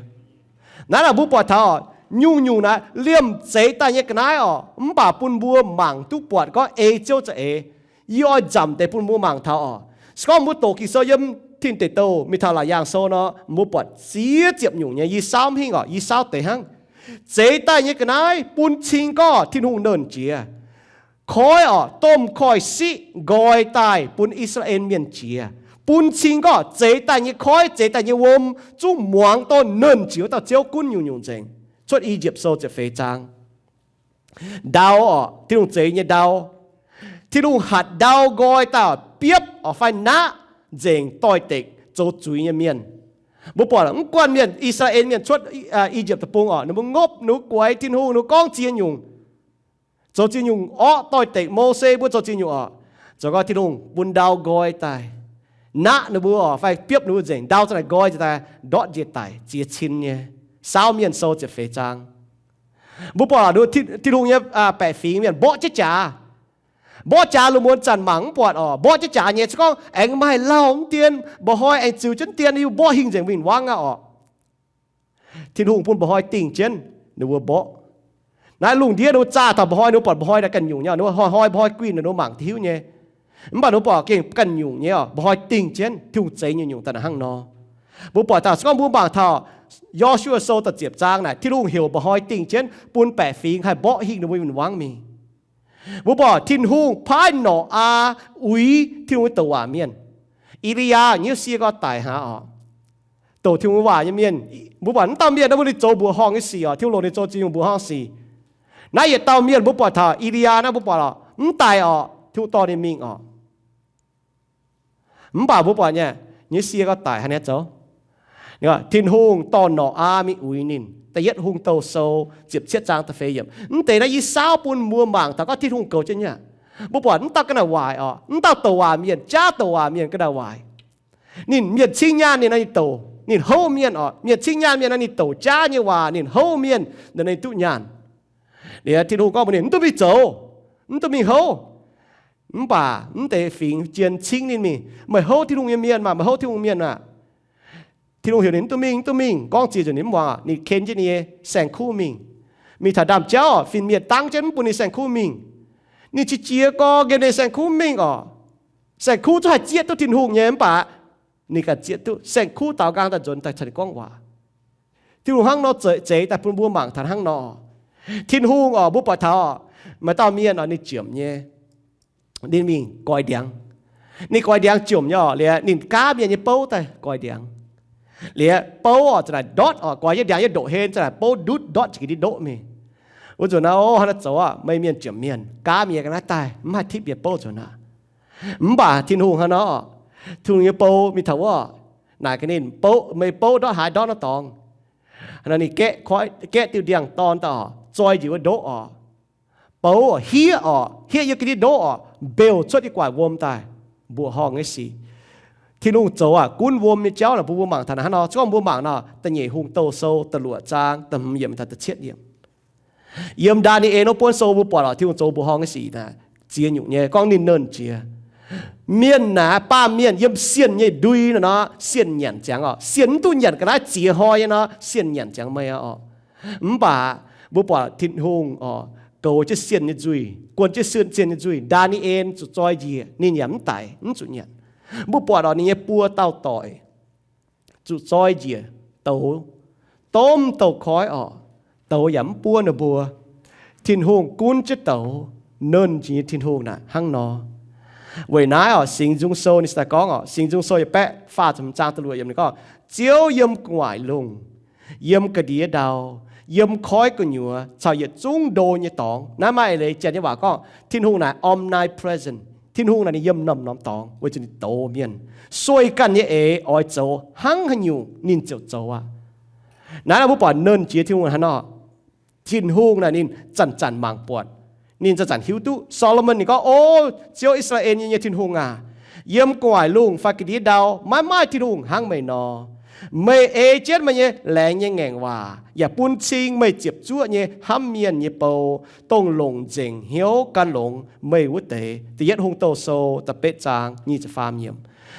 Naaiv nor mbuo buatc taux nyungc-nyungc naaic liemh zeix daaih nyei ga'naaiv oc, mv baac bun mbuo mangc duqv buatc gorngv ei Ziouv za'eix. Yie oix nzamc deix bun mbuo mangc taux oc. Se gorngv mbuo doqc Ging-Sou yiem Tin Deic Douh mingh taux Laauc Yaangh Sou nor, mbuo buatc ziex ziepc nyungc nyei, yie saauv mv hingh oc, yie saauv deix hnangv. Zeix daaih nyei ga'naaiv bun cing gorngv Tin-Hungh nernh jiex. Koiv oc, domh koiv-siqv nqoi daaih bun I^saa^laa^en Mienh jiex, bun cing gorngv zeix daaih nyei koiv, zeix daaih nyei wuom zungv muangx dorh nernh jiex wuov dauh Ziouv gunv nyungc-nyungc nzengc. Cuotv I^yipv Sou ziepc feix zaang. Ndau oc, Tin-Hungh zeix nyei ndau. Tin-Hungh hatc ndau nqoi daaih biopv oc fai naqv nzengc doix-dekc zoux zuiz nyei mienh. Mbuo buatc mv guanh mienh, I^saa^laa^en Mienh cuotv I^yipv Deic-Bung oc, ninh mbuo ngopv, ninh mbuo guaix Tin-Hungh, ninh mbuo gorngv ziex nyungc, zoux ziex nyungc orqv doix-dekc Mose mbuo zoux ziex nyungc oc. Zoux gau Tin-Hungh bun ndau nqoi daaih. naqv ninh mbuo oc, fai biopv ninh mbuo nzengc, ndau za'naaic nqoi njiec daaih ndortv njiec daic ziex cin nyei. Saauv Mienh sou ziepc feix zaang. Mbuo buatc Tin-Hungh nyei baeqc fingx mienh mborqv jienv jaax. Mborqv jaax lungh muonz zanc mangc mv buatc oc. Mborqv jienv jaax nyei, se gorngv aengx maaih lauh mv dien, mba'hnoi aengx ziux jienv dien, yie mbuo mborqv hingh nzengc win-wangv aqv oc. Tin-Hungh bun mba'hnoi dingh jienv ninh mbuo mborqv. Naaiv lungh ndiev ninh mbuo zaah taux mba'hnoi, ninh mbuo buatc mba'hnoi naaic ganh nyungc nyei, ninh mbuo hnoi-hnoi mba'hnoi guinh ninh mbuo mangc duqv hiuv nyei. Mv baac ninh mbuo buatc gengh ganh nyungc nyei oc, mba'hnoi dingh jienv, Tin-Hungh zeix nyungc-nyungc daaih hnangv nor. Mbuo buatc taux se gorngv mbuo mangc taux Yo^su^waa Sou da'ziepc zaang naaic, Tin-Hungh heuc mba'hnoi dingh jienv bun baeqc fingx haih mborqv hingh ninh mbuo win-wangv mingh. Mbuo buatc Tin-Hungh paaiv Noqaa uix Tin-Hungh nyei douc waac mienh. E^li^yaa nyei sie gorx daic hnangv oc. Douc Tin-Hungh waac nyei mienh, mbuo buatc mv dauh mienh naaiv mbuo ninh zoux mbuoqc horngh nyei sic oc, Tin-Hungh longc ninh zoux ziex nyungc mbuoqc horngh sic. Naaiv yietc dauh mienh mbuo buatc taux E^li^yaa naaiv mbuo buatc oc, mv daic oc, Tin-Hungh dorh ninh mingh oc. Mv baac mbuo buatc nyei, nyei sie gorx daic haaix nyungc zoux? Tin-Hungh dorh Noqaa mingh uix ninh. Da'yietv Hungh Douh Sou ziepc cietv zaang da'feix yiemc. Mv deix naaiv yie saauv bun mbuo mangc taux gorngv Tin-Hungh goux jienv nyei aqv. Mbuo buatc mv dauh ga'naaiv waaic oc, mv dauh douc waac mienh, jaav douc waac mienh ga'naaiv waaic. Ninh mienh cingv nyaanh ninh naaiv ninh douc, ninh houv mienh oc, mienh cingv nyaanh mienh naaiv ninh douc jaav nyei waac, ninh houv mienh naaiv ninh duqv nyaanh. Liuz Tin-Hungh gorngv mbuox ninh, mv duqv mingh zoux, mv duqv mingh houv. Mv baac mv deix fingx jien cingv ninh mingh, meih houv Tin-Hungh nyei mienh maah, meih houv Tin-Hungh mienh maah. Tin-Hungh heuc ninh mv duqv mingh, mv duqv mingh, gorngv ziex nzunc ninh mv muangx, ninh ken jienv ninh nyei saeng-kuv mingh. Mingh taux ndaamv-jauv, fin-mienh dangv jienv mv bun ninh saeng-kuv mingh. Ninh qiex jiez gorx nqemh ninh saeng-kuv mingh oc. Saeng-kuv zungv haih zieqv duqv Tin-Hungh nyei mv baac ninh ganh zieqv duqv. Saeng-kuv daaux nqaang daaih nzuonx daaih caux ninh gorngv waac. Tin-Hungh hnangv nor zeix daaih bun mbuo mangc taux hnangv nor. Tin-Hungh oc, mbuo buatc taux maaih dauh mienh oc, ninh jomc nyei, ninh mingh goix ndiangx. Ninh goix ndiangx jomc nyei oc, liuz ninh gaav mienh nyei bouv daaih goix ndiangx. Liuz bouv oc, za'naaic ndortv oc, goix nyei ndiangx nyei ndoqv-hlen, za'naaic bouv ndutv ndortv jiex ga'ndiev ndoqv mingh. Wuov zanc naaiv, o, hnangv naaiv zoux aqv, meih mienh jomc mienh, gaav mienh ga'naaiv daaih, mv haih tipv mienh bouv nzuonx aqv. Mv baac Tin-Hungh hnangv nor, Tin-Hungh nyei bou mingh taux wuov, naaic gaax ninh, meih bouv ndortv haaix ndortv naaiv dorngx. Hnangv naaic ninh gaeqv diuh ndiangx-dorn daaih oc, zoi njiec wuov ndoqv oc. Bouv hieqv oc, hieqv yiem ga'ndiev ndoqv oc, mbeuv cuotv nyei gu'nguaaic wuom daaih, mbuoqc horngh nyei sic. Tin-Hungh zoux aqv, gunv wuom nyei jauv naaic bun mbuo mangc taux naaic hnangv nor. Zungv mbuo mangc nor, Da'nyeic Hungh Douh Sou da'luoqc zaang da'hmz yiemc taux da'cietv yiemc. Yiem Ndaa^ni^en wuov buonv sou mbuo buatc oc, Tin-Hungh zoux mbuoqc horngh nyei sic naaic ziex nyungc nyei, gorngv ninh nernh jiex. Mienh naaic, baamh mienh yiem sienh nyei ndui naaic nor, sienh nyanc ziangx oc. Sienh mv duqv nyanc ga'naaiv ziex hnoi nyei nor, sienh nyanc ziangx meih aqv oc. Mv baac mbuo buatc Tin-Hungh oc, goux jienv sienh nyei nzuih, guon jienv sienh nyei nzuih. Ndaa^ni^en zuqc zoi njiec, ninh yaac mv daic, mv zuqc nyanc. Mbuo buatc oc, ninh nyei buo dauh doic zuqc zoi njiec douz, domh douz-koiv oc, douz yaac mv buov ninh mbuo. Tin-Hungh gunv jienv douz, nernh jiex nyei Tin-Hungh naaic hnangv nor. Weic naaiv oc, Singx Nzung Sou ninh se daaih gorngv oc, Singx Nzung Sou yietc baeqv faah ziepc hmz zaang da'luoqc yiemc ninh gorngv, Ziouv yiem gu'nguaaic lungh, yiem ga'ndiev ndau, yiem koiv gu'nyuoz caux yietc zungv ndo nyei dorngx. Naaiv maaih eix leiz janx nyei waac gorngv Tin-Hungh naaic omnipresent. Tin-Hungh naaic ninh yiem norm-norm dorngx weic zuqc ninh douz mienh. Sueih ganh nyei eix oix zoux hnangv haaix nyungc ninh ziouc zoux aqv. Naaiv mbuo buatc nernh jiex Tin-Hungh hnangv nor. Tin-Hungh naaic ninh zanc-zanc mangc buatc, ninh zanc-zanc hiuv duqv. Saa^lo^morn ninh gorngv, O Ziouv, I^saa^laa^en nyei Tin-Hungh aac, yiem gu'nguaaic lungh fai ga'ndiev ndau maiv maaih Tin-Hungh hnangv meih nor. Meih ei jienv meih nyei laengz nyei ngaengc waac yaac bun cing meih ziepc zuoqv nyei hnamv mienh nyei bou, dongh longc nzengc hnyouv gan longx meih wuov deix. Da'yietv Hungh Douh Sou da'betv zaang nyic ziepc faam yiemc.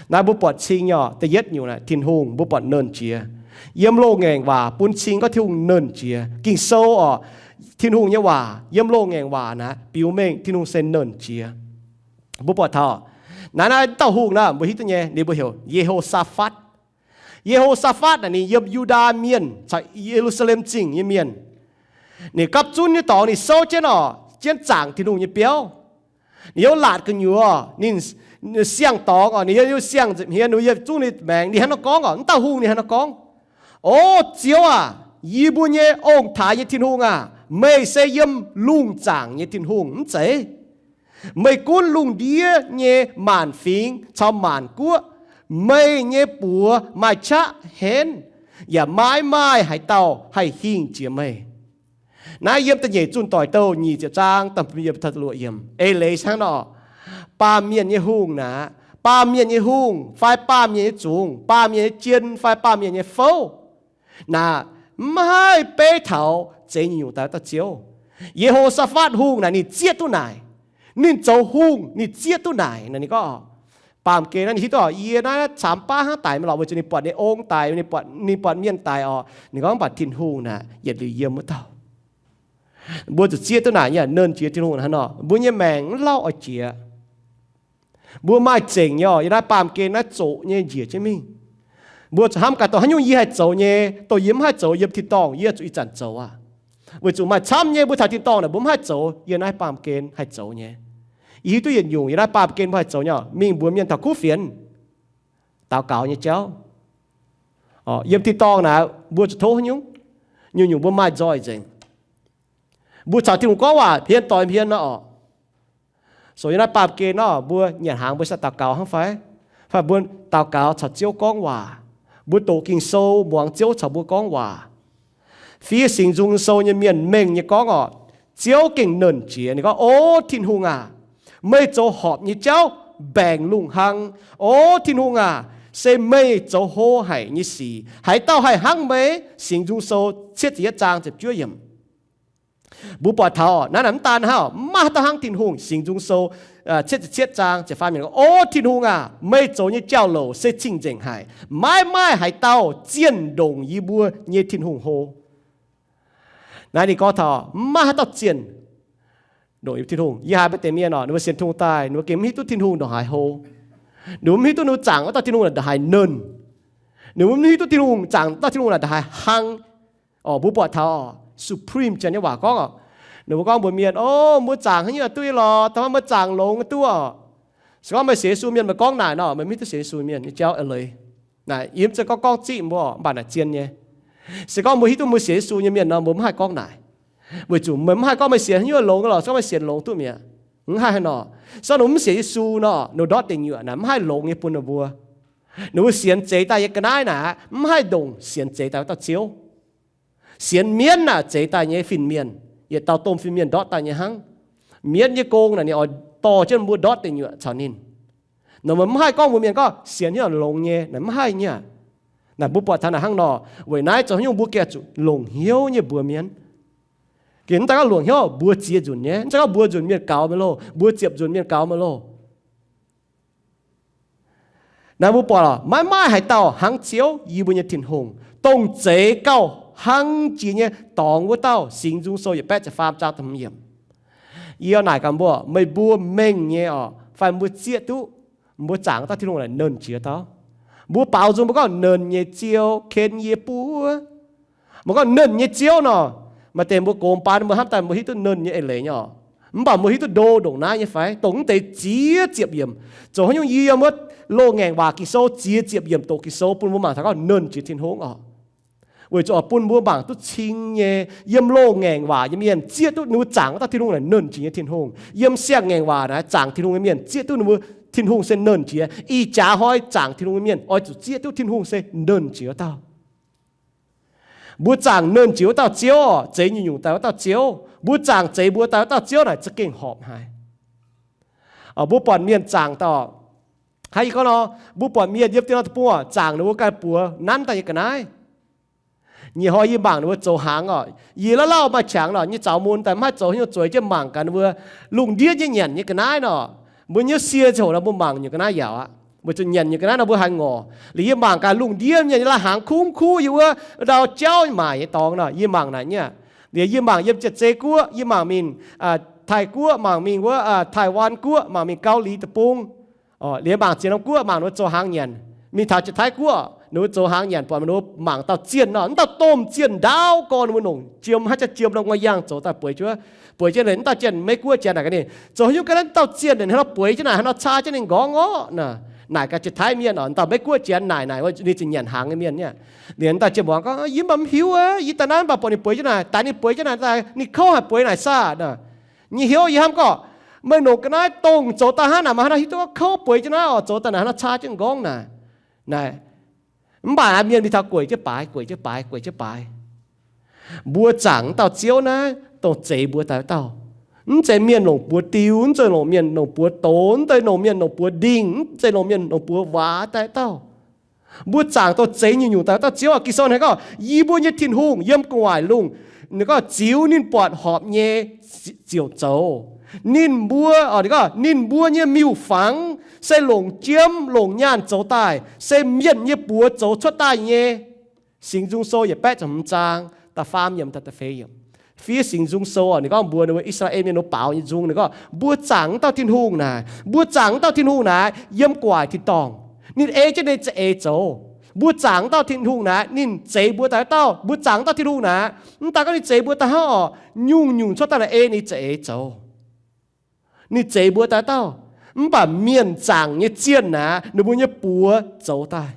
Naaiv mbuo buatc cing nyei oc, da'yietv nyungc naaic Tin-Hungh mbuo buatc nernh jiex. Yiem loz-ngaengc waac bun cing gorngv Tin-Hungh nernh jiex. Ging-Sou oc, Tin-Hungh nyei waac yiem loz-ngaengc waac naaic biux mengh Tin-Hungh se nernh jiex. Mbuo buatc taux naaiv, naaiv dauh hungh naaic mbuo hiuv duqv nyei, ninh mbuo heuc Ye^ho^saa^fatv. Ye^ho^saa^fatv naaic ninh yiem Yu^ndaa Mienh caux Ye^lu^saa^lem Zingh nyei mienh. Ninh gapv zunv nyei dorngx ninh souv jienv oc, jienv zaangc Tin-Hungh nyei biauv. Ninh yiem laatc gu'nyuoz, ninh siang-dorngx oc, ninh yiem siang-nzipc hmien, ninh yiem zungv ninh maengx, ninh hnangv nor gorngv oc, mv dauh hungh ninh hnangv nor gorngv, O Ziouv aac, yie mbuo nyei ong-taaix nyei Tin-Hungh aac, meih se yiem lungh zaangc nyei Tin-Hungh mv zeiz? Meih gunv lungh ndiev nyei maanc fingx caux maanc guoqv. Meih nyei buoz maaih qaqv henv, yaac maiv maaih haaix dauh haih hingh jiex meih. Naaiv yiem da'nyeic Zunh Doic Douh nyic ziepc zaang da'luoqc yiemc. Eix leiz hnangv nor, baamh mienh nyei hungh naaic, baamh mienh nyei hungh fai baamh mienh nyei zungx, baamh mienh nyei jien fai baamh mienh nyei fouv, naaic mv haih beiv taux zeix nyungc-nyungc daaih wuov dauh Ziouv. Ye^ho^saa^fatv Hungh naaic ninh zieqv duqv naaic. Ninh zoux hungh ninh zieqv duqv naaic. Naaic ninh gorngv, baamh gen naaiv ninh hiuv duqv yie naaiv camx baav hnangv daic mingh lorqc, weic zuqc ninh buatc ninh ong daic, ninh buatc, ninh buatc mienh daic orqc. Ninh gorngv, mv baac Tin-Hungh naaic yietc liuz yiem wuov dauh. Mbuo zuqc zieqv duqv naaic nyei, nernh jiex Tin-Hungh hnangv nor, mbuo nyei maengc mv lauh oix jiex. Mbuo maaih zengc nyei orqc, yiem naaiv baamh gen naaiv zoqc nyei njiec jienv mingh. Mbuo zuqc hnamv gaax, dongh haaix nyungc yie haih zoux nyei, dongh yie mv haih zoux yiem tin-dorngh, yie zuqc ih zanc zoux aqv. Weic zuqc maaih camv nyei mbuo taux tin-dorngh naaic mbuo mv haih zoux, yiem naaiv baamh gen haih zoux nyei. Yie hiuv duqv yietc nyungc yiem naaiv baamh gen mbuo haih zoux nyei orqc, mingh mbuox mienh taux kuv fienx, daux gaux nyei jauv. Yiem tin-dorngh naaic mbuo zuqc tov haaix nyungc? Nyungc-nyungc mbuo maaih nzoih nzengc. Mbuo caux Tin-Hungh gorngv waac hmien doix hmien nor orqc. So yiem naaiv baamh gen nor mbuo nyanc hnaangx mbuo sai daux gaux hnangv fai? Fai mbuo daux gaux caux Ziouv gorngv waac? Mbuo doqc Ging-Sou muangx Ziouv caux mbuo gorngv waac. Fiev Singx Nzung Sou nyei mienh mengh nyei gorngv orqc, Ziouv gengh nernh jiex. Ninh gorngv, O Tin-Hungh aac, meih zoux horpc nyei jauv mbaengx lungh hnangv. O Tin-Hungh aac, se meih zoux hlo haic nyei sic. Haaix dauh haih hnangv meih? Singx Nzung Sou cietv ziepc yietv zaang ziepc juov yiemc. Mbuo buatc taux naaiv naaic mv daan hnangv, mv maaih haaix dauh hnangv Tin-Hungh. Singx Nzung Sou cietv ziepc cietv zaang ziepc faam yiemc, O Tin-Hungh aac, meih zoux nyei jauv-louc se cing-nzengc haic. Maiv maaih haaix dauh zienh ndongc yie mbuo nyei Tin-Hungh hlo. Naaiv ninh gorngv taux mv maaih haaix dauh zienh ndongc yie mbuo Tin-Hungh. Yie haiz maaih deix mienh orqc, ninh mbuo sienx Tin-Hungh daaih, ninh mbuo gengh mv hiuv duqv Tin-Hungh ndongc haaix hlo. Ninh mbuo mv hiuv duqv ninh mbuo zaangc wuov dauh Tin-Hungh naaic ndongc haaix nernh. Ninh mbuo mv hiuv duqv Tin-Hungh zaangc dauh Tin-Hungh naaic ndongc haaix hnangv. Orqc, mbuo buatc taux orqc, supreme janx nyei waac gorngv orqc, ninh mbuo gorngv mbuox mienh, O, mbuo zaangc haaix nyungc duqv nyei lorqc, da'faanh meih zaangc longx duqv orqc. Se gorngv meih sienx Yesu mienh meih gorngv naaic nor, meih mv hiuv duqv sienx Yesu mienh nyei jauv eix leiz. Naaic yie mv zeiz gorngv gorngv zipv mbuo, mv baac naaic zien nyei. Se gorngv mbuo hiuv duqv mbuo sienx Yesu nyei mienh nor, mbuo mv haih gorngv naaic. Weic zuqc meih mv haih gorngv meih sienx haaix nyungc longx lorqc, se gorngv meih sienx longx duqv mi'aqv. Mv haih haaix nor. Se gorngv ninh mbuo mv sienx Yesu nor, ninh mbuo ndortv deic nyuoqc naaic mv haih longx nyei bun ninh mbuo. Ninh mbuo sienx zeix daaih nyei ga'naaiv naaic mv haih ndongc sienx zeix daaih wuov dauh Ziouv. Sienx mienv naaic zeix daaih nyei fin-mienh, yietc dauh domh fin-mienh ndortv daaih nyei hnangv. Mienv nyei gong naaic ninh oix dorh jienv mbuo ndortv deic nyuoqc caux ninh. Nor meih mv haih gorngv mbuox mienh gorngv sienx haaix nyungc longx nyei, naaic mv haih nyei. Naaic mbuo buatc taux naaic hnangv nor, weic naaiv zoux haaix nyungc mbuo gengh zuqc longc hnyouv nyei mbuox mienh. Gengh mv daaih gorngv longc hnyouv, mbuox ziex nzunc nyei. Mv zeiz gorngv mbuox nzunc mienh gaux meih loh, mbuox ziepc nzunc mienh gaux meih loh. Naaiv mbuo buatc lorqc, maiv maaih haaix dauh hnangv Ziouv, yie mbuo nyei Tin-Hungh, dongh zeix gauh hnangv jiex nyei dorngx wuov dauh. Singx Nzung Sou yietc baeqv ziepc faam zaang da'hmz yiemc. Yie naaic gaax mbuo, meih mbuo mengh nyei orqc, fai mbuo zieqv duqv mbuo zaangc dauh Tin-Hungh naaic nernh jiex dauh? Mbuo baaux nzung mbuo gorngv, Nernh nyei Ziouv, ken yie buov. Mbuo gorngv nernh nyei Ziouv nor, maaih deix mbuo gox baan mbuo hnamv daaih mbuo hiuv duqv nernh nyei eix leiz nyei orqc. Mv baac mbuo hiuv duqv ndo ndongc naaiv nyei fai? Dongh mv deix ziex ziepc yiemc, zoux haaix nyungc yie yiem wuov loz-ngaengc waac Ging-Sou ziex ziepc yiemc doqc Ging-Sou bun mbuo mangc taux gorngv nernh jiex Tin-Hungh orqc. Weic zuqc oix bun mbuo mangc duqv cing nyei, yiem loz-ngaengc waac nyei mienh zieqv duqv ninh mbuo zaangc wuov dauh Tin-Hungh naaic nernh jiex nyei Tin-Hungh. Yiem siang-ngaengc waac naaic zaangc Tin-Hungh nyei mienh zieqv duqv ninh mbuo Tin-Hungh se nernh jiex. Ih jaax hnoi zaangc Tin-Hungh nyei mienh oix zuqc zieqv duqv Tin-Hungh se nernh jiex wuov dauh. Mbuo zaangc nernh jiex wuov dauh Ziouv orqc, zeix nyungc-nyungc daaih wuov dauh Ziouv. Mbuo zaangc zeix mbuo daaih wuov dauh Ziouv naaic za'gengh horpc haic. Mbuo buatc mienh zaangc daaih, hnangv yie gorngv nor, mbuo buatc mienh yiem dien nor deic-bung zaangc ninh mbuo ganh buoz nanv daaih nyei ga'naaiv. Nyiec hnoi yie mangc ninh mbuo zoux hnaangx orqc, yie lauh lauh maaih qangx nor, nyei zaux mun daaih mv haih zoux haaix nyungc, zueiz jienv mangc gaax ninh mbuo lungh ndiev nyei nyanc nyei ga'naaiv nor. Mbuo nyei sie ziouc nor mbuo mangc nyungc ga'naaiv yaauc aqv. Weic zuqc nyanc nyungc ga'naaiv nor mbuo haiz ngorc. Liuz yie mangc gaax lungh ndiev nyei la'hnaangx kungx kuv yiem wuov ndau jauv nyei maaic nyei dorngx nor, yie mangc naaic nyei. Liuz yie mangc yiem Jaav-Zei guoqv, yie mangc mingh Taiv guoqv, mangc mingh wuov Taiv-Waan guoqv, mangc mingh Gau^li Deic-Bung. Liuz mangc ziex norm guoqv, mangc ninh mbuo zoux hnaangx nyanc. Mingh taux Jaav-Taiv guoqv, ninh mbuo zoux hnaangx nyanc, buatc ninh mbuo mangc dauh zienh nor, m'dauh domh zienh ndaauv gorn ninh mbuo nongc jiem, haaix jaax jiem nor, nguaih yangh zoux daaih bueix jienv, bueix jienv liuz m'dauh zienh Meiv-Guoqv janx naaic gaax ninh, zoux haaix nyungc ga'naaiv m'dauh zienh naaic hnangv nor bueix jienv naaic, hnangv nor caa jienv ninh nqorngv orqc. Naaic gaax Jaav-Taiv mienh orqc, m'dauh Meiv-Guoqv janx naaic, naaic ninh zinh nyanc hnaangx nyei mienh nyei. Liuz m'dauh zienh muangx gorngv, Yie mv baac mv hiuv aqv, yie daaih naaiv mv baac buatc ninh bueix jienv naaic, daaih ninh bueix jienv naaic, daaih ninh kouv haic bueix naaic saah nor. Nyei hnyouv yie hnamv gorngv, meih nongc ga'naaiv dongh zoux daaih hnangv naaic, maaih haaix nor hiuv duqv kouv bueix jienv naaiv orqc, zoux daaih naaic hnangv nor caa jienv nqorngv naaic. Naaic, mv baac mienh mingh taux gueic jienv baaix, gueic jienv baaix, gueic jienv baaix. Mbuo zaangc m'dauh Ziouv naaiv dongh zeix mbuo daaih wuov dauh. Mv zeiz mienh longc buoz diu, mv zeiz longc mienh longc buoz doz, mv zeiz longc mienh longc buoz ndingh, mv zeiz longc mienh longc buoz waac daaih dauh. Mbuo zaangc dongh zeix nyungc-nyungc daaih dauh Ziouv. Ging-Sou naaiv gorngv, Yie mbuo nyei Tin-Hungh yiem gu'nguaaic lungh, ninh gorngv, ziux ninh buatc horpc nyei ziouc zoux. Ninh mbuo, ninh gorngv, ninh mbuo nyei miuc-fangx se longc jiem longc nyaanh zoux daaih, se mienh nyei buoz zoux cuotv daaih nyei. Singx Nzung Sou yietc baeqv ziepc hmz zaang da'faam yiemc taux da'feix yiemc. Fiev Singx Nzung Sou, ninh gorngv mbuox ninh mbuo I^saa^laa^en Mienh nyei baaux nyei nzung, ninh gorngv, mbuo zaangc wuov dauh Tin-Hungh naaic, mbuo zaangc wuov dauh Tin-Hungh naaic yiem gu'nguaaic tin-dorngh. Ninh ei jienv ninh za'eix zoux. Mbuo zaangc wuov dauh Tin-Hungh naaic, ninh zeix mbuo daaih wuov dauh. Mbuo zaangc wuov dauh Tin-Hungh naaic, mv daaih gorngv ninh zeix mbuo daaih hnangv orqc, nyungc-nyungc cuotv daaih naaic ei ninh za'eix zoux. Ninh zeix mbuo daaih dauh. Mv baac mienh zaangc nyei zienh naaic, ninh mbuo nyei buoz zoux daaih.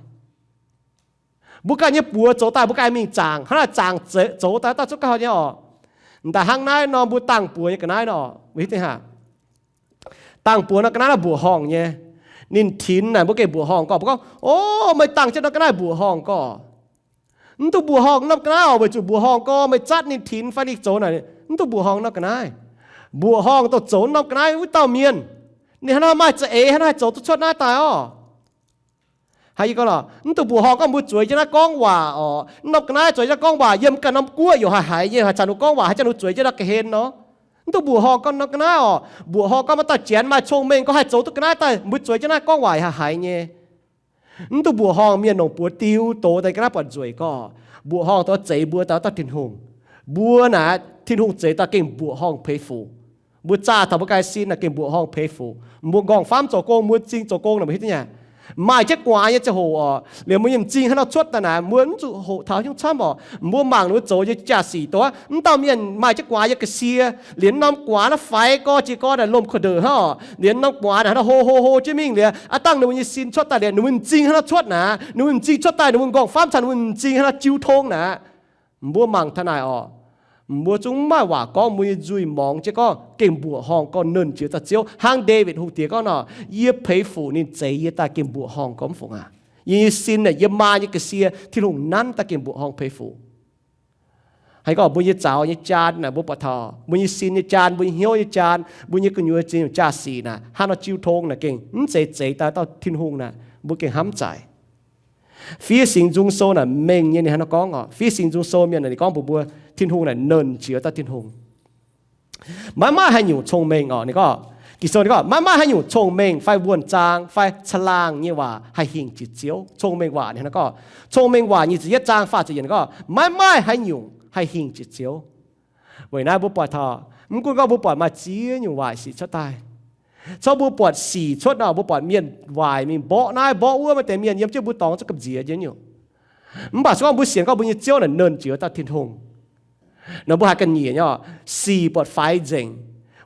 Mbuo ganh nyei buoz zoux daaih, mbuo ganh mingh zaangc, hnangv naaic zaangc zoux daaih dauh zungv gauh nyei orqc. M'daaih hnangv naaiv nor, mbuo dangh buoz nyei ga'naaiv nor, dangh buoz nor ga'naaiv naaiv mbuoqc horngh nyei. Ninh tinx naaic mbuo gengh mbuoqc horngh gorqv. Mbuo gorngv, O, meih dangh jienv nor ga'naaiv mbuoqc horngh gorqv. Mv duqv mbuoqc horngh norm ga'naaiv orqc, weic zuqc mbuoqc horngh gorqv meih zatv ninh tinx fai ninh zoux naaic, mv duqv mbuoqc horngh norm ga'naaiv. Mbuoqc horngh dongh zoux norm ga'naaiv wuov dauh mienh. Ninh hnangv nor maaih za'eix, hnangv naaiv haih zoux duqv cuotv naaiv daaih orqc. Haiz yie gorngv lorqc, mv duqv mbuoqc horngh gorngv mbuo zueiz jienv naaiv gorngv waac orqc. Mv norm ga'naaiv zueiz jienv naaiv gorngv waac, yiem ganh norm guoqv yaac haih haiz nyei, haih caux ninh gorngv waac, haih caux ninh zueiz jienv naaiv ga'hlen nor. Mv duqv mbuoqc horngh gorngv norm ga'naaiv orqc. Mbuoqc horngh gorngv maaih dauh janx maaih cong-mengh gorngv haih zoux duqv ga'naaiv daaih, mbuo zueiz jienv naaiv gorngv waac haih haiz nyei. Mv duqv mbuoqc horngh mienh longc buoz diu doz daaih ga'naaiv buatc nzueic gorqv. Mbuoqc horngh dongh zeix mbuo daaih dauh Tin-Hungh. Mbuo naaic Tin-Hungh zeix daaih gengh mbuoqc horngh peix fuc. Mbuo zaah taux mbuo ganh sin naaic gengh mbuoqc horngh peix fuc. Mbuo nqorngv-famv zoux gong, mbuo m'zing zoux gong naaic, mbuo hiuv duqv nyei. Maaih jienv gu'nguaaz nyei ziangh hoc orqc, liemh mbuo nyei m'zing hnangv nor cuotv daaih naaic, mbuo mv zuqc hoqc taux nyungc camv orqc. Mbuo mangc ninh mbuo zoux nyei jaa-sic dongh mv dauh mienh maaih jienv gu'nguaaz nyei ga'sie, liemh norm gu'nguaaz naaiv faix gorx jiex gorx naaic lomh korv-ndeic hnangv orqc. Liemh norm gu'nguaaz naaic hnangv nor hlo hlo hlo jienv mingh liuz, aav dangh ninh mbuo nyei sin cuotv daaih liuz, ninh mbuo m'zing hnangv nor cuotv naaic, ninh mbuo m'zing cuotv daaih, ninh mbuo nqorngv-famv caux ninh mbuo m'zing hnangv nor jiu tong naaic. Mbuo mangc taux naaic orqc, mbuo zungv mv maaih waac gorngv, mbuo nyei nzuih morngx jienv gorngv gengh mbuoqc horngh gorngv nernh jiex dauh Ziouv. Hnangv Ndaawitv Hungh Diex gorngv nor, Yie peix fuc ninh zeix yie daaih gengh mbuoqc horngh gorngv mv fungc aqv. Yie nyei sin naaic, yiem maa nyei ga'sie Tin-Hungh nanv daaih gengh mbuoqc horngh peix fuc. Haiz gorngv mbuo nyei zaux nyei jaan naaic, mbuo buatc taux mbuo nyei sin nyei jaan, mbuo nyei hnyouv nyei jaan, mbuo nyei gu'nyuoz ziex nyungc jaa-sic naaic, hnangv nor jiu tong naaic gengh mv zeiz zeix daaih dauh Tin-Hungh naaic, mbuo gengh hnamv zaic. Fiev Singx Nzung Sou naaic mengh nyei ninh hnangv nor gorngv orqc. Fiev Singx Nzung Sou mienh naaic ninh gorngv mbuox mbuo, Tin-Hungh naaic nernh jiex dauh Tin-Hungh. Maiv maaih haaix nyungc cong-mengh orqc, ninh gorngv, Ging-Sou ninh gorngv, maiv maaih haaix nyungc cong-mengh fai wuonh zaang fai caangh laangh nyei waac haih hingh jiex Ziouv. Cong-mengh waac ninh hnangv nor gorngv, Cong-mengh waac nyic ziepc yietv zaang faah ziepc yietc ninh gorngv, maiv maaih haaix nyungc haih hingh jiex Ziouv. Weic naaiv mbuo buatc taux, mv gunv gorngv mbuo buatc maaih ziex nyungc waaic sic cuotv daaih. Caux mbuo buatc sic cuotv nor, mbuo buatc mienh waaic mingh mborqv naaiv mborqv wuov, maaih deix mienh yiem jienv mbuo dorngx zungv gamh nziex jienv nyungc. Mv baac se gorngv mbuo sienx gorngv mbuo nyei Ziouv naaic nernh jiex dauh Tin-Hungh nor, mbuo haih ga'nyiec nyei orqc, sic buatc faix nzengc,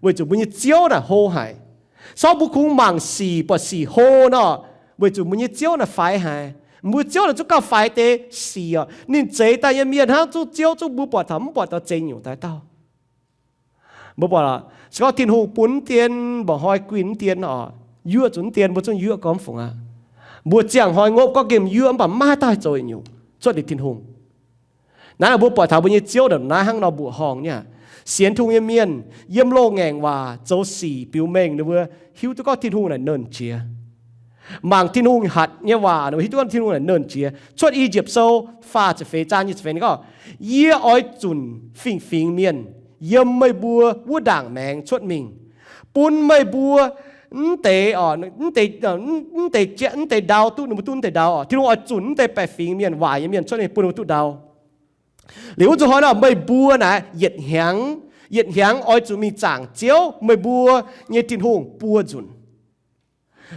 weic zuqc mbuo nyei Ziouv naaic hlo haic. Caux mbuo kungx mangc sic buatc sic hlo nor, weic zuqc mbuo nyei Ziouv naaic faix haic. Mbuo Ziouv naaic zungv gauh faix deix sic orqc. Ninh zeix daaih nyei mienh hnangv zungv Ziouv zungv mbuo buatc taux mv buatc taux zeix nyungc daaih dauh. Mbuo buatc, se gorngv Tin-Hungh bun mv dien, mba'hnoi guinh mv dien orqc, yuoqv zuqc mv dien, mbuo zungv yuoqv gorngv mv fungc aqv. Mbuo ziangh hnoi ngopv gorngv nqemh yuoqv, mv baac maiv maaih dauh haih zoux yietc nyungc cuotv liuz Tin-Hungh. Naaiv mbuo buatc taux mbuo nyei Ziouv naaic naaiv hnangv nor mbuoqc horngh nyei aqv. Sienx Tin-Hungh nyei mienh yiem loz-ngaengc waac zoux sic biux mengh ninh mbuo hiuv duqv gorngv Tin-Hungh naaic nernh jiex. Mangc Tin-Hungh hatc nyei waac ninh mbuo hiuv duqv gorngv Tin-Hungh naaic nernh jiex. Cuotv I^yipv Sou faah ziepc feix zaang nyic ziepc feix ninh gorngv, Yie oix zunc fingx-fingx mienh yiem meih mbuo wuov ndaangc maengx cuotv mingh, bun meih mbuo mv deix, mv deix, mv deix ndau duqv, ninh mbuo duqv mv deix ndau orqc. Tin-Hungh oix zunc mv deix baeqc fingx mienh, waaic nyei mienh cuotv mingh bun ninh mbuo duqv ndau. Liuz wuov nzunc hnoi nor, meih mbuo naaic yietc hnyangx, yietc hnyangx oix zuqc mingh zaangc Ziouv, meih mbuo nyei Tin-Hungh buo nzunc.